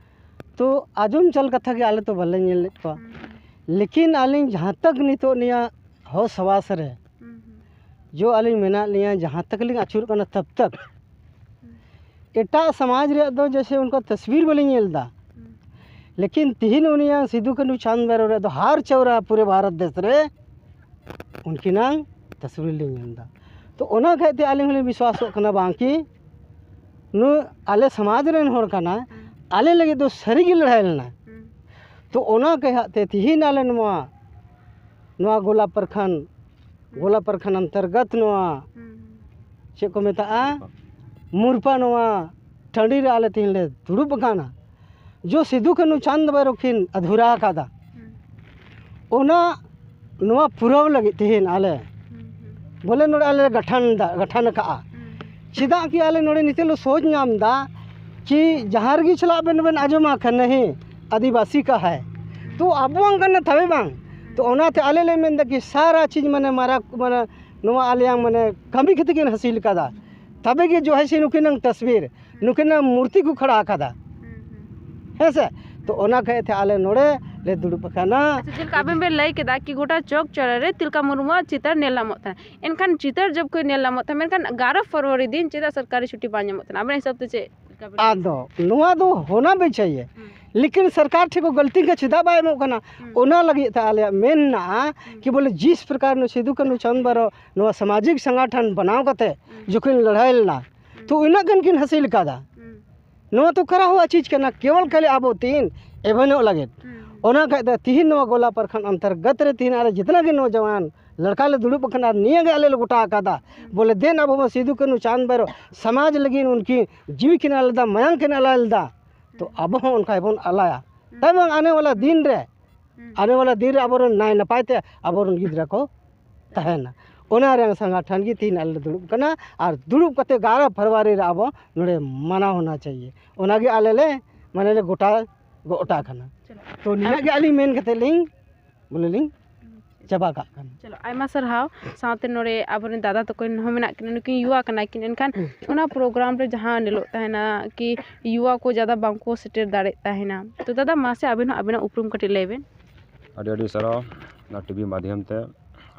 ᱛᱚ ᱟᱸᱡᱚᱢ ᱪᱟᱞ ᱠᱟᱛᱷᱟ ᱜᱮ ᱟᱞᱮ ᱛᱚ ᱵᱟᱞᱮ ᱧᱮᱞ ᱞᱮᱫ ᱠᱚᱣᱟ᱾ ᱦᱩᱸ, ᱦᱩᱸ᱾ ᱞᱮᱠᱤᱱ ᱟᱹᱞᱤᱧ ᱡᱟᱦᱟᱸ ᱛᱟᱠ ᱱᱤᱛᱚᱜ ᱱᱤᱭᱟᱹ ᱦᱚᱥ ᱦᱟᱣᱟᱥ ᱨᱮ ᱦᱩᱸ, ᱦᱩᱸ᱾ ᱡᱚ ᱟᱹᱞᱤᱧ ᱢᱮᱱᱟᱜ ᱞᱤᱧᱟ, ᱡᱟᱦᱟᱸ ᱛᱟᱠ ᱞᱤᱧ ᱟᱹᱪᱩᱨᱚᱜ ᱠᱟᱱᱟ ᱛᱟᱵ ᱛᱟᱠ ᱦᱩᱸ᱾ ᱮᱴᱟᱜ ᱥᱚᱢᱟᱡᱽ ᱨᱮᱭᱟᱜ ᱫᱚ ᱡᱮᱭᱥᱮ ᱩᱱᱠᱩ ᱛᱚᱥᱵᱤᱨ ᱵᱟᱹᱞᱤᱧ ᱧᱮᱞ ᱮᱫᱟ᱾ ᱦᱩᱸ᱾ ᱞᱮᱠᱤᱱ ᱛᱤᱦᱤᱧ ᱩᱱᱤᱭᱟᱜ ᱥᱤᱫᱩ ᱠᱟᱹᱱᱦᱩ ᱪᱟᱸᱫᱽ ᱵᱷᱟᱭᱨᱳ ᱨᱮ ᱫᱚ ᱦᱟᱨ ᱪᱟᱣᱨᱟ ᱯᱩᱨᱟᱹ ᱵᱷᱟᱨᱚᱛ ᱫᱮᱥ ᱨᱮ ᱩᱱᱠᱤᱱᱟᱝ ᱛᱚᱥᱵᱤᱨ ᱞᱤᱧ ᱧᱮᱞ ᱮᱫᱟ᱾ ᱛᱚ ᱚᱱᱟ ᱠᱷᱟᱹᱛᱤᱨ ᱛᱮ ᱟᱹᱞᱤᱧ ᱦᱚᱸᱞᱤᱧ ᱵᱤᱥᱣᱟᱥᱚᱜ ᱠᱟᱱᱟ ᱵᱟᱝ ᱠᱤ ᱱᱩᱭ ᱟᱞᱮ ᱥᱚᱢᱟᱡᱽ ᱨᱮᱱ ᱦᱚᱲ ᱠᱟᱱᱟᱭ, ᱦᱩᱸ᱾ ᱟᱞᱮ ᱞᱟᱹᱜᱤᱫ ᱫᱚ ᱥᱟᱹᱨᱤ ᱜᱮ ᱞᱟᱹᱲᱦᱟᱹᱭ ᱞᱮᱱᱟ᱾ ᱦᱩᱸ᱾ ᱛᱚ ᱚᱱᱟ ᱠᱟᱭᱦᱟᱜ ᱛᱮ ᱛᱤᱦᱤᱧ ᱟᱞᱮ ᱱᱚᱣᱟ, ᱱᱚᱣᱟ ᱜᱳᱞᱟ ᱯᱨᱚᱠᱷᱚᱸᱰ, ᱦᱩᱸ᱾ ᱜᱳᱞᱟ ᱯᱨᱚᱠᱷᱚᱸᱰ ᱚᱱᱛᱚᱨᱜᱚᱛ ᱱᱚᱣᱟ ᱦᱩᱸ, ᱦᱩᱸ᱾ ᱪᱮᱫ ᱠᱚ ᱢᱮᱛᱟᱜᱼᱟ? ᱢᱩᱨᱯᱟ᱾ ᱢᱩᱨᱯᱟ ᱱᱚᱣᱟ ᱴᱟᱺᱰᱤ ᱨᱮ ᱟᱞᱮ ᱛᱮᱦᱮᱧ ᱞᱮ ᱫᱩᱲᱩᱵ ᱟᱠᱟᱱᱟ᱾ ᱡᱚ ᱥᱤᱫᱩ ᱠᱟᱹᱱᱦᱩ ᱪᱟᱸᱫᱽ ᱵᱷᱟᱭᱨᱳ ᱠᱤᱱ ᱟᱫᱷᱩᱨᱟ ᱟᱠᱟᱫᱟ᱾ ᱦᱩᱸ᱾ ᱚᱱᱟ ᱱᱚᱣᱟ ᱯᱩᱨᱟᱹᱣ ᱞᱟᱹᱜᱤᱫ ᱛᱮᱦᱮᱧ ᱟᱞᱮ ᱦᱩᱸ, ᱦᱩᱸ᱾ ᱵᱚᱞᱮ ᱱᱚᱰᱮ ᱟᱞᱮ ᱞᱮ ᱜᱟᱴᱷᱟᱱ ᱫᱟ, ᱜᱟᱴᱷᱟᱱ ᱟᱠᱟᱫᱼᱟ᱾ ᱪᱮᱫᱟᱜ ᱠᱤ ᱟᱞᱮ ᱱᱚᱰᱮ ᱱᱤᱛᱚᱜ ᱞᱮ ᱥᱳᱪ ᱧᱟᱢ ᱮᱫᱟ ᱠᱤ ᱡᱟᱦᱟᱸ ᱨᱮᱜᱮ ᱪᱟᱞᱟᱜ ᱵᱮᱱ, ᱵᱮᱱ ᱟᱸᱡᱚᱢᱟ ᱠᱷᱟᱱ ᱱᱟᱦᱤ ᱟᱹᱫᱤᱵᱟᱹᱥᱤ ᱠᱟ ᱦᱟᱭ᱾ ᱛᱚ ᱟᱵᱚᱣᱟᱜ ᱠᱟᱱᱟ ᱛᱚᱵᱮ ᱵᱟᱝ᱾ ᱛᱚ ᱚᱱᱟᱛᱮ ᱟᱞᱮ ᱞᱮ ᱢᱮᱱᱫᱟ ᱠᱤ ᱥᱟᱨᱟ ᱪᱤᱡᱽ ᱢᱟᱱᱮ ᱢᱟᱨᱟ ᱢᱟᱱᱮ ᱱᱚᱣᱟ ᱟᱞᱮᱭᱟᱝ ᱢᱟᱱᱮ ᱠᱟᱹᱢᱤ ᱠᱷᱟᱹᱛᱤᱨ ᱠᱤᱱ ᱦᱟᱹᱥᱤᱞ ᱠᱟᱫᱟ᱾ ᱛᱚᱵᱮ ᱜᱮ ᱡᱚᱦᱮ ᱥᱮ ᱱᱩᱠᱤᱱᱟᱝ ᱛᱟᱥᱵᱤᱨ, ᱱᱩᱠᱤᱱᱟᱜ ᱢᱩᱨᱛᱤ ᱠᱚ ᱠᱷᱟᱲᱟ ᱟᱠᱟᱫᱟ᱾ ᱦᱮᱸ ᱥᱮ? ᱛᱚ ᱚᱱᱟ ᱠᱷᱟᱹᱛᱤᱨ ᱛᱮ ᱟᱞᱮ ᱱᱚᱰᱮ ᱞᱮ ᱫᱩᱲᱩᱵ ᱟᱠᱟᱱᱟ᱾ ᱟᱪᱪᱷᱟ, ᱪᱮᱫ ᱞᱮᱠᱟ ᱟᱵᱮᱱ ᱵᱮᱱ ᱞᱟᱹᱭ ᱠᱮᱫᱟ ᱠᱤ ᱜᱚᱴᱟ ᱪᱚᱠ ᱪᱚᱲᱟ ᱨᱮ ᱛᱤᱞᱠᱟ ᱢᱩᱨᱢᱩᱣᱟᱜ ᱪᱤᱛᱟᱹᱨ ᱧᱮᱞ ᱧᱟᱢᱚᱜ ᱛᱟᱦᱮᱸᱫ, ᱮᱱᱠᱷᱟᱱ ᱪᱤᱛᱟᱹᱨ ᱡᱚᱵ ᱠᱚ ᱧᱮᱞ ᱧᱟᱢᱚᱜ ᱛᱟᱦᱮᱸᱫ, ᱢᱮᱱᱠᱷᱟᱱ ᱮᱜᱟᱨᱚ ᱯᱷᱮᱵᱽᱨᱩᱣᱟᱨᱤ ᱫᱤᱱ ᱪᱮᱫᱟᱜ ᱥᱚᱨᱠᱟᱨᱤ ᱪᱷᱩᱴᱤ ᱵᱟᱝ ᱧᱟᱢᱚᱜ ᱛᱟᱦᱮᱸᱫ? ᱟᱵᱮᱱ ᱦᱤᱥᱟᱹᱵ ᱛᱮ ᱪᱮᱫ ᱞᱮᱠᱟ ᱵᱮᱱ ᱟᱫᱚ ᱱᱚᱣᱟ ᱫᱚ ᱦᱳᱱᱟ ᱵᱤ ᱪᱟᱦᱤᱭᱮ, ᱦᱩᱸ᱾ ᱞᱮᱠᱤᱱ ᱥᱚᱨᱠᱟᱨ ᱴᱷᱮᱱ ᱠᱚ ᱜᱟᱹᱞᱛᱤ ᱠᱟ ᱪᱮᱫᱟᱜ ᱵᱟᱭ ᱮᱢᱚᱜ ᱠᱟᱱᱟ? ᱦᱩᱸ᱾ ᱚᱱᱟ ᱞᱟᱹᱜᱤᱫ ᱛᱮ ᱟᱞᱮᱭᱟᱜ ᱢᱮᱱ ᱢᱮᱱᱟᱜᱼᱟ ᱦᱩᱸ᱾ ᱠᱤ ᱵᱚᱞᱮ ᱡᱤᱥ ᱯᱨᱚᱠᱟᱨ ᱱᱩᱭ ᱥᱤᱫᱩ ᱠᱟᱹᱱᱦᱩ ᱪᱟᱸᱫᱽ ᱵᱟᱭᱨᱚ ᱱᱚᱣᱟ ᱥᱟᱢᱟᱡᱤᱠ ᱥᱚᱝᱜᱚᱴᱷᱚᱱ ᱵᱮᱱᱟᱣ ᱠᱟᱛᱮ ᱦᱩᱸ᱾ ᱡᱚᱠᱷᱚᱱ ᱞᱟᱹᱲᱦᱟᱹᱭ ᱞᱮᱱᱟ, ᱦᱩᱸ᱾ ᱛᱚ ᱤᱱᱟᱹᱜ ᱜᱟᱱ ᱠᱤᱱ ᱦᱟᱹᱥᱤᱞ ᱠᱟᱫᱟ᱾ ᱦᱩᱸ᱾ ᱱᱚᱣᱟ ᱛᱚ ᱠᱟᱨᱟ ᱦᱩᱣᱟ ᱪᱤᱡᱽ ᱠᱟᱱᱟ, ᱠᱮᱵᱚᱞ ᱠᱷᱟᱹᱞᱤ ᱟᱵᱚ ᱛᱤᱦᱤᱧ ᱮᱵᱷᱮᱱᱚᱜ ᱞᱟᱹᱜᱤᱫ᱾ ᱦᱩᱸ᱾ ᱚᱱᱟ ᱠᱷᱟᱡ ᱫᱚ ᱛᱤᱦᱤᱧ ᱱᱚᱣᱟ ᱜᱚᱞᱟ ᱯᱨᱚᱠᱷᱚᱸᱰ ᱚᱱᱛᱚᱨᱜᱚᱛ ᱨᱮ ᱛᱤᱦᱤᱧ ᱟᱞᱮ ᱡᱤᱛᱱᱟ ᱜᱮ ᱱᱚᱣᱡᱟᱣᱟᱱ ᱞᱟᱲᱠᱟ ᱞᱮ ᱫᱩᱲᱩᱵ ᱟᱠᱟᱱᱟ ᱟᱨ ᱱᱤᱭᱟᱹ ᱜᱮ ᱟᱞᱮ ᱞᱮ ᱜᱚᱴᱟ ᱟᱠᱟᱫᱟ᱾ ᱦᱩᱸ᱾ ᱵᱚᱞᱮ ᱫᱮᱱ ᱟᱵᱚ ᱢᱟ ᱥᱤᱫᱩ ᱠᱟᱹᱱᱦᱩ ᱪᱟᱸᱫᱽ ᱵᱟᱭᱨᱚ ᱥᱚᱢᱟᱡᱽ ᱞᱟᱹᱜᱤᱫ ᱩᱱᱠᱤᱱ ᱡᱤᱣᱤ ᱠᱤᱱ ᱟᱞᱟᱭ ᱞᱮᱫᱟ, ᱢᱟᱭᱟᱝ ᱠᱤᱱ ᱟᱞᱟᱭ ᱞᱮᱫᱟ, ᱛᱚ ᱦᱩᱸ᱾ ᱟᱵᱚ ᱦᱚᱸ ᱚᱱᱠᱟ ᱜᱮᱵᱚᱱ ᱟᱞᱟᱭᱟ᱾ ᱦᱩᱸ᱾ ᱛᱟᱭᱵᱟᱝ ᱟᱱᱮ ᱣᱟᱞᱟ ᱫᱤᱱ ᱨᱮ, ᱦᱩᱸ᱾ ᱟᱱᱮ ᱣᱟᱞᱟ ᱫᱤᱱ ᱨᱮ ᱟᱵᱚᱨᱮᱱ ᱱᱟᱭ ᱱᱟᱯᱟᱭ ᱛᱮ ᱟᱵᱚᱨᱮᱱ ᱜᱤᱫᱽᱨᱟᱹ ᱠᱚ ᱛᱟᱦᱮᱱᱟ᱾ ᱚᱱᱟ ᱨᱮᱭᱟᱜ ᱥᱚᱝᱜᱚᱴᱷᱚᱱ ᱜᱮ ᱛᱤᱦᱤᱧ ᱟᱞᱮ ᱞᱮ ᱫᱩᱲᱩᱵ ᱠᱟᱱᱟ ᱟᱨ ᱫᱩᱲᱩᱵ ᱠᱟᱛᱮ ᱮᱜᱟᱨᱚ ᱯᱷᱮᱵᱽᱨᱩᱣᱟᱨᱤ ᱨᱮ ᱟᱵᱚ ᱱᱚᱰᱮ ᱢᱟᱱᱟᱣ ᱦᱚᱱᱟ ᱪᱟᱦᱤᱭᱮ, ᱚᱱᱟᱜᱮ ᱟᱞᱮ ᱞᱮ ᱢᱟᱱᱮ ᱞᱮ ᱜᱚᱴᱟ ᱜᱚᱜ ᱦᱚᱴᱟ ᱠᱟᱱᱟ᱾ ᱪᱚᱞᱚ᱾ ᱛᱚ ᱱᱤᱱᱟᱹᱜ ᱜᱮ ᱟᱹᱞᱤᱧ ᱢᱮᱱ ᱠᱟᱛᱮ ᱞᱤᱧ ᱵᱚᱞᱮ ᱞᱤᱧ ᱪᱟᱵᱟ ᱠᱟᱜ ᱠᱟᱱᱟ᱾ ᱪᱚᱞᱚ, ᱟᱭᱢᱟ ᱥᱟᱨᱦᱟᱣ᱾ ᱥᱟᱶᱛᱮ ᱱᱚᱰᱮ ᱟᱵᱚᱨᱮᱱ ᱫᱟᱫᱟ ᱛᱟᱠᱚ ᱦᱚᱸ ᱢᱮᱱᱟᱜ ᱠᱤᱱᱟ, ᱱᱩᱠᱤᱱ ᱭᱩᱣᱟ ᱠᱟᱱᱟ ᱠᱤᱱ, ᱮᱱᱠᱷᱟᱱ ᱦᱩᱸ᱾ ᱚᱱᱟ ᱯᱨᱳᱜᱨᱟᱢ ᱨᱮ ᱡᱟᱦᱟᱸ ᱧᱮᱞᱚᱜ ᱛᱟᱦᱮᱱᱟ ᱠᱤ ᱭᱩᱣᱟ ᱠᱚ ᱡᱟᱫᱟ ᱵᱟᱝ ᱠᱚ ᱥᱮᱴᱮᱨ ᱫᱟᱲᱮᱭᱟᱜ ᱛᱟᱦᱮᱱᱟ, ᱛᱚ ᱫᱟᱫᱟ ᱢᱟᱥᱮ ᱟᱵᱮᱱ ᱦᱚᱸ ᱟᱵᱮᱱᱟᱜ ᱩᱯᱨᱩᱢ ᱠᱟᱹᱴᱤᱡ ᱞᱟᱹᱭ ᱵᱮᱱ᱾ ᱟᱹᱰᱤ ᱟᱹᱰᱤ ᱥᱟᱨᱦᱟᱣ ᱱᱚᱣᱟ ᱴᱤᱵᱷᱤ ᱢᱟᱫᱽᱫᱷᱚᱢ ᱛᱮ᱾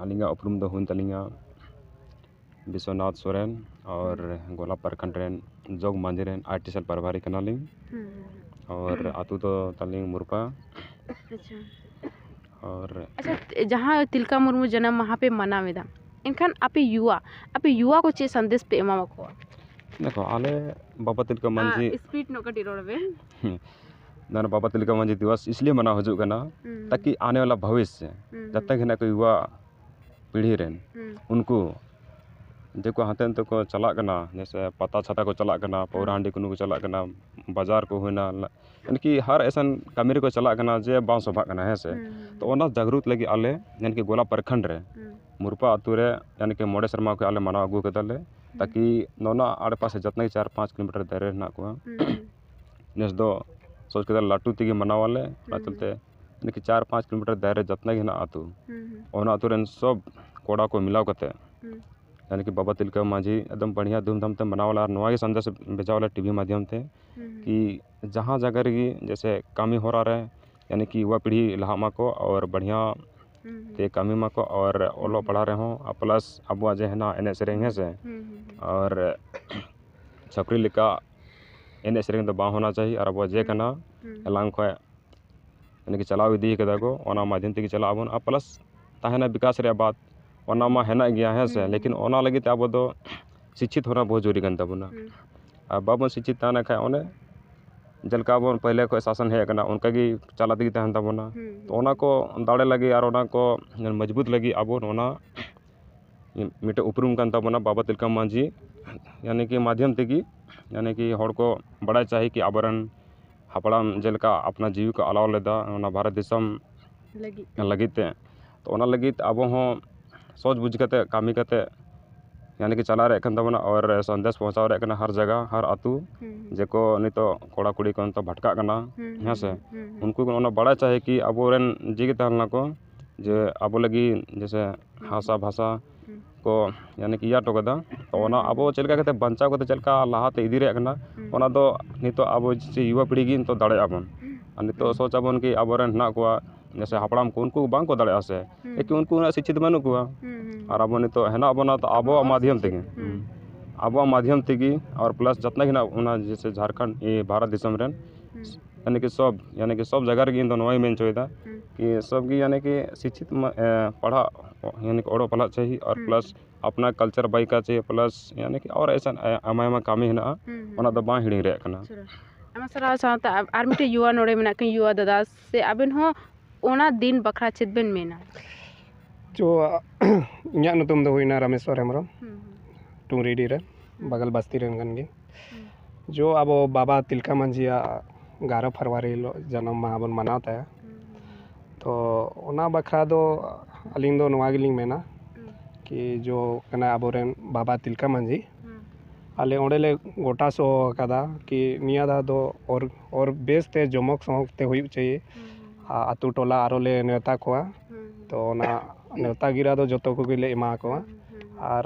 ᱟᱹᱞᱤᱧᱟᱜ ᱩᱯᱨᱩᱢ ᱫᱚ ᱦᱩᱭᱮᱱ ᱛᱟᱹᱞᱤᱧᱟ ᱵᱤᱥᱣᱚᱱᱟᱛᱷ ᱥᱚᱨᱮᱱ, ᱟᱨ ᱦᱩᱸ᱾ ᱜᱳᱞᱟ ᱯᱨᱚᱠᱷᱚᱸᱰ ᱨᱮᱱ ᱡᱚᱜᱽ ᱢᱟᱹᱡᱷᱤ ᱨᱮᱱ ᱟᱨ ᱴᱤ ᱥᱮᱞ ᱯᱨᱚᱵᱷᱟᱨᱤ ᱠᱟᱱᱟᱞᱤᱧ᱾ ᱦᱩᱸ, ᱦᱩᱸ, ᱦᱩᱸ᱾ ᱟᱨ ᱟᱹᱛᱩ ᱫᱚ ᱛᱟᱹᱞᱤᱧ ᱢᱩᱨᱯᱟ᱾ ᱟᱪᱪᱷᱟ᱾ ᱟᱨ ᱟᱪᱪᱷᱟ, ᱛᱮ-, ᱡᱟᱦᱟᱸ ᱛᱤᱞᱠᱟ ᱢᱩᱨᱢᱩ ᱡᱟᱱᱟᱢ ᱢᱟᱦᱟ ᱯᱮ ᱢᱟᱱᱟᱣ ᱮᱫᱟ, ᱮᱱᱠᱷᱟᱱ ᱟᱯᱮ ᱭᱩᱣᱟ, ᱟᱯᱮ ᱭᱩᱣᱟ ᱠᱚ ᱪᱮᱫ ᱥᱟᱸᱫᱮᱥ ᱯᱮ ᱮᱢᱟ ᱠᱚᱣᱟ? ᱫᱮᱠᱷᱚ, ᱟᱞᱮ ᱵᱟᱵᱟ ᱛᱤᱞᱠᱟ ᱢᱟᱹᱡᱷᱤ ᱟᱨ speed ᱧᱚᱜ ᱠᱟᱹᱴᱤᱡ ᱨᱚᱲ ᱵᱮᱱ᱾ ᱦᱩᱸ᱾ ᱱᱚᱣᱟ ᱵᱟᱵᱟ ᱛᱤᱞᱠᱟ ᱢᱟᱹᱡᱷᱤ ᱫᱤᱵᱚᱥ ᱤᱥᱞᱤᱭᱮ ᱢᱟᱱᱟᱣ ᱦᱤᱡᱩᱜ ᱠᱟᱱᱟ, ᱦᱩᱸ᱾ ᱛᱟᱠᱤ ᱟᱱᱮ ᱣᱟᱞᱟ ᱵᱷᱚᱵᱤᱥᱥᱚ, ᱦᱩᱸ, ᱡᱟᱛᱮ ᱦᱩᱸ᱾ ᱜᱮ ᱱᱟᱜ ᱠᱚ ᱭᱩᱣᱟ ᱯᱤᱲᱦᱤ ᱨᱮᱱ ᱦᱩᱸ᱾ ᱩᱱᱠᱩ ᱡᱮ ᱠᱚ ᱦᱟᱱᱛᱮ ᱱᱟᱛᱮ ᱠᱚ ᱪᱟᱞᱟᱜ ᱠᱟᱱᱟ, ᱡᱮᱭᱥᱮ ᱯᱟᱛᱟ ᱪᱷᱟᱛᱟ ᱠᱚ ᱪᱟᱞᱟᱜ ᱠᱟᱱᱟ, ᱯᱟᱹᱣᱨᱟᱹ ᱦᱩᱸ᱾ ᱦᱟᱺᱰᱤ ᱠᱚ ᱧᱩ ᱠᱚ ᱪᱟᱞᱟᱜ ᱠᱟᱱᱟ, ᱵᱟᱡᱟᱨ ᱠᱚ ᱦᱩᱭᱱᱟ, ᱭᱟᱱᱤ ᱠᱤ ᱦᱟᱨ ᱮᱥᱟᱱ ᱠᱟᱹᱢᱤ ᱨᱮᱠᱚ ᱪᱟᱞᱟᱜ ᱠᱟᱱᱟ ᱡᱮ ᱵᱟᱝ ᱥᱚᱵᱷᱟᱜ ᱠᱟᱱᱟ, ᱦᱮᱸ ᱥᱮ? ᱦᱩᱸ, ᱦᱩᱸ᱾ ᱛᱚ ᱚᱱᱟ ᱡᱟᱜᱽᱨᱩᱛ ᱞᱟᱹᱜᱤᱫ ᱟᱞᱮ, ᱭᱟᱱᱤ ᱠᱤ ᱜᱳᱞᱟ ᱯᱨᱚᱠᱷᱚᱸᱰ ᱨᱮ ᱦᱩᱸ᱾ ᱢᱩᱨᱯᱟ ᱟᱹᱛᱩ ᱨᱮ, ᱭᱟᱱᱤ ᱠᱤ ᱢᱚᱬᱮ ᱥᱮᱨᱢᱟ ᱠᱷᱚᱱ ᱟᱞᱮ ᱢᱟᱱᱟᱣ ᱟᱹᱜᱩ ᱠᱟᱫᱟᱞᱮ, ᱛᱟᱠᱤ ᱱᱚᱣᱟ ᱟᱲᱮᱯᱟᱥᱮ ᱡᱚᱛᱱᱟᱜ ᱜᱮ ᱪᱟᱨ ᱯᱟᱸᱪ ᱠᱤᱞᱳᱢᱤᱴᱟᱨ ᱫᱟᱭᱨᱟ ᱨᱮ ᱦᱮᱱᱟᱜ ᱠᱚᱣᱟ᱾ ᱱᱮᱥ ᱫᱚ ᱥᱚᱪ ᱠᱟᱛᱮ ᱞᱟᱹᱴᱩ ᱛᱮᱜᱮ ᱢᱟᱱᱟᱣᱟᱞᱮ᱾ ᱚᱱᱟ ᱪᱚᱞᱛᱮ ᱭᱟᱱᱤ ᱠᱤ ᱪᱟᱨ ᱯᱟᱸᱪ ᱠᱤᱞᱳᱢᱤᱴᱟᱨ ᱫᱟᱭᱨᱟ ᱨᱮ ᱡᱚᱛᱱᱟᱜ ᱜᱮ ᱦᱮᱱᱟᱜ ᱟᱹᱛᱩ, ᱚᱱᱟ ᱟᱹᱛᱩ ᱨᱮᱱ ᱥᱚᱵ ᱠᱚᱲᱟ ᱠᱚ ᱢᱤᱞᱟᱣ ᱠᱟᱛᱮ ᱭᱟᱱᱤ ᱠᱤ ᱵᱟᱵᱟ ᱛᱤᱞᱠᱟᱹ ᱢᱟᱹᱡᱷᱤ ᱮᱠᱫᱚᱢ ᱵᱟᱲᱤᱭᱟ ᱫᱷᱩᱢᱫᱷᱟᱢ ᱛᱮ ᱢᱟᱱᱟᱣᱟᱞᱮ᱾ ᱟᱨ ᱱᱚᱣᱟ ᱜᱮ ᱥᱟᱸᱫᱮᱥ ᱵᱷᱮᱡᱟᱣᱟᱞᱮ ᱴᱤᱵᱷᱤ ᱢᱟᱫᱽᱫᱷᱚᱢ ᱛᱮ ᱠᱤ ᱡᱟᱦᱟᱸ ᱡᱟᱭᱜᱟ ᱨᱮᱜᱮ ᱡᱮᱥᱮ ᱠᱟᱹᱢᱤ ᱦᱚᱨᱟ ᱨᱮ ᱭᱟᱱᱤ ᱠᱤ ᱭᱩᱣᱟ ᱯᱤᱲᱦᱤ ᱞᱟᱦᱟᱜ ᱢᱟᱠᱚ ᱟᱨ ᱵᱟᱲᱤᱭᱟ ᱛᱮ ᱠᱟᱹᱢᱤ ᱢᱟᱠᱚ ᱟᱨ ᱚᱞᱚᱜ ᱯᱟᱲᱦᱟᱜ ᱨᱮᱦᱚᱸ, ᱟᱨ ᱯᱞᱟᱥ ᱟᱵᱚᱣᱟᱜ ᱡᱮ ᱦᱮᱱᱟᱜ ᱮᱱᱮᱡ ᱥᱮᱨᱮᱧ, ᱦᱮᱸ ᱥᱮ, ᱟᱨ ᱪᱷᱟᱹᱯᱨᱤ ᱞᱮᱠᱟ ᱮᱱᱮᱡ ᱥᱮᱨᱮᱧ ᱫᱚ ᱵᱟᱝ ᱦᱳᱱᱟ ᱪᱟᱦᱤ᱾ ᱟᱨ ᱟᱵᱚᱣᱟᱜ ᱡᱮ ᱠᱟᱱᱟ ᱮᱞᱟᱝ ᱠᱷᱚᱱ ᱭᱟᱱᱤ ᱠᱤ ᱪᱟᱞᱟᱣ ᱤᱫᱤ ᱠᱟᱫᱟ ᱠᱚ, ᱚᱱᱟ ᱢᱟᱫᱽᱫᱷᱚᱢ ᱛᱮᱜᱮ ᱪᱟᱞᱟᱜ ᱟᱵᱚᱱ᱾ ᱟᱨ ᱯᱞᱟᱥ ᱛᱟᱦᱮᱱᱟ ᱵᱤᱠᱟᱥ ᱨᱮᱭᱟᱜ ᱵᱟᱛ, ᱚᱱᱟ ᱢᱟ ᱦᱮᱱᱟᱜ ᱜᱮᱭᱟ, ᱦᱮᱸ ᱥᱮ, ᱞᱮᱠᱤᱱ ᱚᱱᱟ ᱞᱟᱹᱜᱤᱫ ᱛᱮ ᱟᱵᱚ ᱫᱚ ᱥᱤᱪᱪᱷᱤᱛ ᱦᱳᱱᱟ ᱵᱚᱦᱩᱛ ᱡᱚᱨᱩᱨᱤ ᱠᱟᱱ ᱛᱟᱵᱚᱱᱟ᱾ ᱟᱨ ᱵᱟᱵᱚᱱ ᱥᱤᱪᱪᱷᱤᱛ ᱛᱟᱦᱮᱱ ᱠᱷᱟᱱ ᱚᱱᱮ ᱡᱮᱞᱮᱠᱟ ᱟᱵᱚ ᱯᱟᱹᱦᱤᱞᱟᱹ ᱠᱷᱚᱱ ᱥᱟᱥᱚᱱ ᱦᱮᱡ ᱟᱠᱟᱱᱟ, ᱚᱱᱠᱟ ᱜᱮ ᱪᱟᱞᱟᱜ ᱛᱮᱜᱮ ᱛᱟᱦᱮᱱ ᱛᱟᱵᱚᱱᱟ᱾ ᱛᱚ ᱚᱱᱟ ᱠᱚ ᱫᱟᱲᱮ ᱞᱟᱹᱜᱤᱫ ᱟᱨ ᱚᱱᱟ ᱠᱚ ᱢᱚᱡᱽᱵᱩᱛ ᱞᱟᱹᱜᱤᱫ ᱟᱵᱚ ᱚᱱᱟ ᱢᱤᱫᱴᱮᱱ ᱩᱯᱨᱩᱢ ᱠᱟᱱ ᱛᱟᱵᱚᱱᱟ ᱵᱟᱵᱟ ᱛᱤᱞᱠᱟᱹ ᱢᱟᱹᱡᱷᱤ, ᱭᱟᱱᱤ ᱠᱤ ᱢᱟᱫᱽᱫᱷᱚᱢ ᱛᱮᱜᱮ, ᱭᱟᱱᱤ ᱠᱤ ᱦᱚᱲ ᱠᱚ ᱵᱟᱲᱟᱭ ᱪᱟᱦᱤ ᱠᱤ ᱟᱵᱚᱨᱮᱱ ᱦᱟᱯᱲᱟᱢ ᱡᱮᱞᱮᱠᱟ ᱟᱯᱱᱟ ᱡᱤᱣᱤ ᱠᱚ ᱟᱞᱟᱣ ᱞᱮᱫᱟ ᱚᱱᱟ ᱵᱷᱟᱨᱚᱛ ᱫᱤᱥᱚᱢ ᱞᱟᱹᱜᱤᱫ ᱛᱮ᱾ ᱞᱟᱹᱜᱤᱫ ᱛᱮ᱾ ᱛᱚ ᱚᱱᱟ ᱞᱟᱹᱜᱤᱫ ᱟᱵᱚ ᱦᱚᱸ ᱥᱚᱪ ᱵᱩᱡᱽ ᱠᱟᱛᱮ, ᱠᱟᱹᱢᱤ ᱠᱟᱛᱮ, ᱭᱟᱱᱤ ᱠᱤ ᱪᱟᱞᱟᱣ ᱨᱮᱭᱟᱜ ᱠᱟᱱ ᱛᱟᱵᱚᱱᱟ ᱟᱨ ᱥᱟᱸᱫᱮᱥ ᱯᱚᱦᱪᱟᱣ ᱨᱮᱭᱟᱜ ᱠᱟᱱᱟ ᱦᱟᱨ ᱡᱟᱭᱜᱟ, ᱦᱟᱨ ᱟᱹᱛᱩ, ᱡᱮᱠᱚ ᱱᱤᱛᱚᱜ ᱠᱚᱲᱟ ᱠᱩᱲᱤ ᱠᱚ ᱱᱤᱛᱚᱜ ᱵᱷᱟᱴᱠᱟᱜ ᱠᱟᱱᱟ, ᱦᱮᱸ ᱥᱮ? ᱩᱱᱠᱩ ᱠᱚ ᱚᱱᱟ ᱵᱟᱲᱟᱭ ᱪᱟᱦᱮ ᱠᱤ ᱟᱵᱚᱨᱮᱱ ᱡᱮ ᱜᱮ ᱛᱟᱦᱮᱸ ᱞᱮᱱᱟ ᱠᱚ, ᱡᱮ ᱟᱵᱚ ᱞᱟᱹᱜᱤᱫ ᱡᱮᱥᱮ ᱦᱟᱥᱟ ᱵᱷᱟᱥᱟ ᱠᱚ ᱭᱟᱱᱤ ᱠᱤ ᱤᱭᱟᱹ ᱦᱚᱴᱚ ᱠᱟᱫᱟ᱾ ᱛᱚ ᱚᱱᱟ ᱟᱵᱚ ᱪᱮᱫ ᱞᱮᱠᱟ ᱠᱟᱛᱮ ᱵᱟᱧᱪᱟᱣ ᱠᱟᱛᱮ ᱪᱮᱫ ᱞᱮᱠᱟ ᱞᱟᱦᱟᱛᱮ ᱤᱫᱤ ᱨᱮᱭᱟᱜ ᱠᱟᱱᱟ, ᱚᱱᱟ ᱫᱚ ᱱᱤᱛᱚᱜ ᱟᱵᱚ ᱡᱮ ᱭᱩᱣᱟ ᱯᱤᱲᱦᱤ ᱜᱮ ᱱᱤᱛᱚᱜ ᱫᱟᱲᱮᱭᱟᱜᱼᱟ ᱵᱚᱱ᱾ ᱟᱨ ᱱᱤᱛᱚᱜ ᱥᱚᱪ ᱟᱵᱚᱱ ᱠᱤ ᱟᱵᱚᱨᱮᱱ ᱦᱮᱱᱟᱜ ᱠᱚᱣᱟ ᱡᱮᱥᱮ ᱦᱟᱯᱲᱟᱢ ᱠᱚ, ᱩᱱᱠᱩ ᱵᱟᱝ ᱠᱚ ᱫᱟᱲᱮᱭᱟᱜᱼᱟ ᱥᱮ, ᱮᱠᱤ ᱩᱱᱠᱩ ᱩᱱᱟᱹᱜ ᱥᱤᱪᱪᱷᱤᱛ ᱵᱟᱹᱱᱩᱜ ᱠᱚᱣᱟ᱾ ᱟᱨ ᱟᱵᱚ ᱱᱤᱛᱚᱜ ᱦᱮᱱᱟᱜ ᱵᱚᱱᱟ, ᱛᱚ ᱟᱵᱚᱣᱟᱜ ᱢᱟᱫᱽᱫᱷᱚᱢ ᱛᱮᱜᱮ, ᱟᱵᱚᱣᱟᱜ ᱢᱟᱫᱽᱫᱷᱚᱢ ᱛᱮᱜᱮ ᱟᱨ ᱯᱞᱟᱥ ᱡᱚᱛᱱᱟ ᱜᱮ ᱦᱮᱱᱟᱜ ᱚᱱᱟ ᱡᱮᱥᱮ ᱡᱷᱟᱲᱠᱷᱚᱸᱰ, ᱤᱭᱟᱹ, ᱵᱷᱟᱨᱚᱛ ᱫᱤᱥᱚᱢ ᱨᱮᱱ ᱭᱟᱱᱤ ᱠᱤ ᱥᱚᱵ, ᱭᱟᱱᱤ ᱠᱤ ᱥᱚᱵ ᱡᱟᱭᱜᱟ ᱨᱮᱜᱮ ᱤᱧ ᱫᱚ ᱱᱚᱣᱟᱧ ᱢᱮᱱ ᱦᱚᱪᱚᱭᱮᱫᱟ ᱠᱤ ᱥᱚᱵ ᱜᱮ ᱭᱟᱱᱤ ᱠᱤ ᱥᱤᱪᱪᱷᱤᱛ ᱢᱟ-, ᱮ, ᱯᱟᱲᱦᱟᱜ, ᱭᱟᱱᱤ ᱠᱤ ᱚᱞᱚᱜ ᱯᱟᱲᱦᱟᱜ ᱪᱟᱹᱦᱤ ᱟᱨ ᱯᱞᱟᱥ ᱟᱯᱱᱟ ᱠᱟᱞᱪᱟᱨ ᱵᱟᱭᱠᱟ ᱪᱟᱹᱦᱤ ᱯᱞᱟᱥ ᱭᱟᱱᱤ ᱠᱤ ᱟᱨ ᱮᱥᱟ ᱟᱭᱢᱟ ᱟᱭᱢᱟ ᱠᱟᱹᱢᱤ ᱦᱮᱱᱟᱜᱼᱟ, ᱚᱱᱟ ᱫᱚ ᱵᱟᱝ ᱦᱤᱲᱤᱧ ᱨᱮᱭᱟᱜ ᱠᱟᱱᱟ᱾ ᱟᱪᱪᱷᱟ᱾ ᱟᱭᱢᱟ ᱥᱟᱨᱦᱟᱣ᱾ ᱥᱟᱶᱛᱮ ᱟᱨ ᱢᱤᱫᱴᱮᱱ ᱭᱩᱣᱟ ᱱᱚᱰᱮ ᱢᱮᱱᱟᱜ ᱠᱤᱱ, ᱭᱩᱣᱟ ᱫᱟᱫᱟ, ᱥᱮ ᱟᱵᱮᱱ ᱦᱚᱸ ᱚᱱᱟ ᱫᱤᱱ ᱵᱟᱠᱷᱨᱟ ᱪᱮᱫ ᱵᱮᱱ ᱢᱮᱱᱟ? ᱪᱚ, ᱤᱧᱟᱹᱜ ᱧᱩᱛᱩᱢ ᱫᱚ ᱦᱩᱭᱱᱟ ᱨᱟᱢᱮᱥᱣᱚᱨ ᱦᱮᱢᱵᱨᱚᱢ, ᱦᱩᱸ, ᱦᱩᱸ᱾ ᱴᱩᱝᱨᱤᱰᱤ ᱨᱮ, ᱦᱩᱸ᱾ ᱵᱟᱜᱟᱞ ᱵᱟᱥᱛᱤ ᱨᱮᱱ ᱠᱟᱱ ᱜᱮ᱾ ᱦᱩᱸ᱾ ᱡᱚ ᱟᱵᱚ ᱵᱟᱵᱟ ᱛᱤᱞᱠᱟ ᱢᱟᱹᱡᱷᱤᱭᱟᱜ ᱮᱜᱟᱨᱚ ᱯᱷᱮᱵᱽᱨᱩᱣᱟᱨᱤ ᱦᱤᱞᱳᱜ ᱡᱟᱱᱟᱢ ᱢᱟᱦᱟ ᱵᱚᱱ ᱢᱟᱱᱟᱣ ᱛᱟᱭᱟ᱾ ᱦᱩᱸ, ᱦᱩᱸ᱾ ᱛᱚ ᱚᱱᱟ ᱵᱟᱠᱷᱨᱟ ᱫᱚ ᱟᱹᱞᱤᱧ ᱫᱚ ᱱᱚᱣᱟ ᱜᱮᱞᱤᱧ ᱢᱮᱱᱟ, ᱡᱚ ᱠᱟᱱᱟ ᱟᱵᱚᱨᱮᱱ ᱵᱟᱵᱟ ᱛᱤᱞᱠᱟᱹ ᱢᱟᱹᱡᱷᱤ᱾ ᱟᱞᱮ ᱚᱸᱰᱮ ᱞᱮ ᱜᱚᱴᱟ ᱥᱚᱦᱚ ᱟᱠᱟᱫᱟ ᱠᱤ ᱱᱤᱭᱟᱹ ᱫᱷᱟᱣ ᱫᱚ ᱚᱨ ᱚᱨ ᱵᱮᱥ ᱛᱮ ᱡᱚᱢᱚᱠ ᱥᱚᱢᱚᱠ ᱛᱮ ᱦᱩᱭᱩᱜ ᱪᱟᱹᱭᱮ᱾ ᱟ- ᱟᱛᱳ ᱴᱚᱞᱟ ᱟᱨᱚ ᱞᱮ ᱱᱮᱣᱛᱟ ᱠᱚᱣᱟ᱾ ᱛᱚ ᱚᱱᱟ ᱱᱮᱣᱛᱟ ᱜᱤᱨᱟ ᱫᱚ ᱡᱚᱛᱚ ᱠᱚᱜᱮ ᱞᱮ ᱮᱢᱟ ᱠᱚᱣᱟ᱾ ᱟᱨ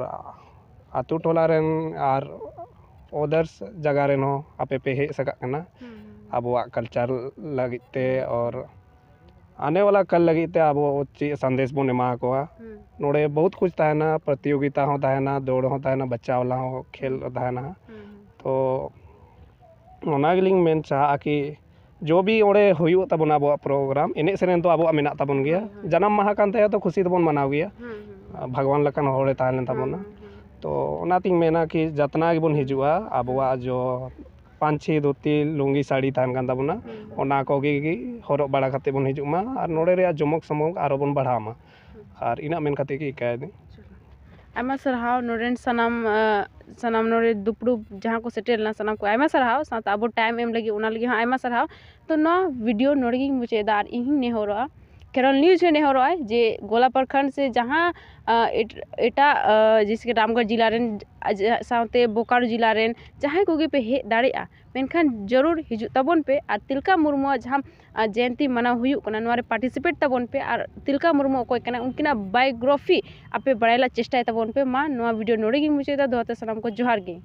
ᱟᱛᱳ ᱴᱚᱞᱟ ᱨᱮᱱ ᱟᱨ ᱚᱫᱟᱨᱥ ᱡᱟᱭᱜᱟ ᱨᱮᱱ ᱦᱚᱸ ᱟᱯᱮ ᱯᱮ ᱦᱮᱡ ᱥᱟᱠᱟᱜ ᱠᱟᱱᱟ ᱟᱵᱚᱣᱟᱜ ᱠᱟᱞᱪᱟᱨ ᱞᱟᱹᱜᱤᱫ ᱛᱮ ᱚᱨ ᱟᱱᱮ ᱣᱟᱞᱟ ᱠᱟᱞ ᱞᱟᱹᱜᱤᱫ ᱛᱮ ᱟᱵᱚ ᱪᱮᱫ ᱥᱟᱸᱫᱮᱥ ᱵᱚᱱ ᱮᱢᱟ ᱠᱚᱣᱟ᱾ ᱱᱚᱰᱮ ᱵᱚᱦᱩᱛ ᱠᱩᱪ ᱛᱟᱦᱮᱱᱟ, ᱯᱨᱚᱛᱤᱭᱳᱜᱤᱛᱟ ᱦᱚᱸ ᱛᱟᱦᱮᱱᱟ, ᱫᱟᱹᱲ ᱦᱚᱸ ᱛᱟᱦᱮᱱᱟ, ᱵᱟᱪᱪᱟ ᱣᱟᱞᱟ ᱦᱚᱸ ᱠᱷᱮᱞ ᱛᱟᱦᱮᱱᱟ᱾ ᱛᱚ ᱚᱱᱟ ᱜᱮᱞᱤᱧ ᱢᱮᱱ ᱪᱟᱦᱟᱜᱼᱟ ᱠᱤ ᱡᱚ ᱵᱤ ᱚᱸᱰᱮ ᱦᱩᱭᱩᱜ ᱛᱟᱵᱚᱱᱟ ᱟᱵᱚᱣᱟᱜ ᱯᱨᱳᱜᱨᱟᱢ, ᱮᱱᱮᱡ ᱥᱮᱨᱮᱧ ᱫᱚ ᱟᱵᱚᱣᱟᱜ ᱢᱮᱱᱟᱜ ᱛᱟᱵᱚᱱ ᱜᱮᱭᱟ᱾ ᱡᱟᱱᱟᱢ ᱢᱟᱦᱟ ᱠᱟᱱ ᱛᱟᱭᱟ ᱛᱚ ᱠᱷᱩᱥᱤ ᱛᱮᱵᱚᱱ ᱢᱟᱱᱟᱣ ᱜᱮᱭᱟ᱾ ᱵᱷᱟᱜᱽᱣᱟᱱ ᱞᱮᱠᱟᱱ ᱦᱚᱲᱮ ᱛᱟᱦᱮᱸ ᱞᱮᱱ ᱛᱟᱵᱚᱱᱟ᱾ ᱛᱚ ᱚᱱᱟᱛᱤᱧ ᱢᱮᱱᱟ ᱠᱤ ᱡᱟᱛᱱᱟ ᱜᱮᱵᱚᱱ ᱦᱤᱡᱩᱜᱼᱟ, ᱟᱵᱚᱣᱟᱜ ᱡᱚ ᱯᱟᱹᱧᱪᱤ ᱫᱷᱩᱛᱤ ᱞᱩᱝᱜᱤ ᱥᱟᱹᱲᱤ ᱛᱟᱦᱮᱱ ᱠᱟᱱ ᱛᱟᱵᱚᱱᱟ, ᱚᱱᱟ ᱠᱚᱜᱮ ᱜᱮ ᱦᱚᱨᱚᱜ ᱵᱟᱲᱟ ᱠᱟᱛᱮ ᱵᱚᱱ ᱦᱤᱡᱩᱜ ᱢᱟ ᱟᱨ ᱱᱚᱰᱮ ᱨᱮᱭᱟᱜ ᱡᱚᱢᱚᱠ ᱥᱚᱢᱚᱠ ᱟᱨᱚ ᱵᱚᱱ ᱵᱟᱲᱦᱟᱣ ᱢᱟ᱾ ᱟᱨ ᱤᱱᱟᱹᱜ ᱢᱮᱱ ᱠᱟᱛᱮ ᱜᱮ ᱤᱠᱟᱭᱫᱟᱹᱧ᱾ ᱟᱭᱢᱟ ᱥᱟᱨᱦᱟᱣ ᱱᱚᱰᱮᱱ ᱥᱟᱱᱟᱢ ᱥᱟᱱᱟᱢ ᱱᱚᱰᱮ ᱫᱩᱯᱲᱩᱵ ᱡᱟᱦᱟᱸ ᱠᱚ ᱥᱮᱴᱮᱨ ᱞᱮᱱᱟ ᱥᱟᱱᱟᱢ ᱠᱚ ᱟᱭᱢᱟ ᱥᱟᱨᱦᱟᱣ, ᱥᱟᱶᱛᱮ ᱟᱵᱚ ᱴᱟᱭᱤᱢ ᱮᱢ ᱞᱟᱹᱜᱤᱫ ᱚᱱᱟ ᱞᱟᱹᱜᱤᱫ ᱦᱚᱸ ᱟᱭᱢᱟ ᱥᱟᱨᱦᱟᱣ᱾ ᱛᱚ ᱱᱚᱣᱟ ᱵᱷᱤᱰᱤᱭᱳ ᱱᱚᱰᱮ ᱜᱤᱧ ᱢᱩᱪᱟᱹᱫ ᱮᱫᱟ ᱟᱨ ᱤᱧ ᱦᱚᱸᱧ ᱱᱮᱦᱚᱨᱚᱜᱼᱟ, ᱠᱮᱨᱚᱞ ᱱᱤᱭᱩᱡᱽ ᱦᱚᱸ ᱱᱮᱦᱚᱨᱚᱜᱼᱟᱭ ᱡᱮ ᱜᱳᱞᱟ ᱯᱨᱚᱠᱷᱚᱸᱰ ᱥᱮ ᱡᱟᱦᱟᱸ ᱮᱴᱟᱜ ᱡᱮᱥᱮ ᱠᱤ ᱨᱟᱢᱜᱚᱲ ᱡᱮᱞᱟ ᱨᱮᱱ ᱥᱟᱶᱛᱮ ᱵᱳᱠᱟᱨᱳ ᱡᱮᱞᱟ ᱨᱮᱱ ᱡᱟᱦᱟᱸᱭ ᱠᱚᱜᱮ ᱯᱮ ᱦᱮᱡ ᱫᱟᱲᱮᱭᱟᱜᱼᱟ, ᱢᱮᱱᱠᱷᱟᱱ ᱡᱟᱹᱨᱩᱲ ᱦᱤᱡᱩᱜ ᱛᱟᱵᱚᱱ ᱯᱮ ᱟᱨ ᱛᱤᱞᱠᱟ ᱢᱩᱨᱢᱩᱣᱟᱜ ᱡᱟᱦᱟᱸ ᱡᱚᱭᱚᱱᱛᱤ ᱢᱟᱱᱟᱣ ᱦᱩᱭᱩᱜ ᱠᱟᱱᱟ, ᱱᱚᱣᱟ ᱨᱮ ᱯᱟᱨᱴᱤᱥᱤᱯᱮᱴ ᱛᱟᱵᱚᱱ ᱯᱮ ᱟᱨ ᱛᱤᱞᱠᱟ ᱢᱩᱨᱢᱩ ᱚᱠᱚᱭ ᱠᱟᱱᱟ ᱩᱱᱠᱤᱱᱟᱜ ᱵᱟᱭᱳᱜᱨᱟᱯᱷᱤ ᱟᱯᱮ ᱵᱟᱲᱟᱭ ᱞᱟᱹᱜᱤᱫ ᱪᱮᱥᱴᱟᱭ ᱛᱟᱵᱚᱱ ᱯᱮ᱾ ᱢᱟ ᱱᱚᱣᱟ ᱵᱷᱤᱰᱤᱭᱳ ᱱᱚᱰᱮ ᱜᱤᱧ ᱢᱩᱪᱟᱹᱫᱟ᱾ ᱫᱚᱦᱚᱛᱮ ᱥᱟᱱᱟᱢ ᱠᱚ ᱡᱚᱦᱟᱨ ᱜᱮ᱾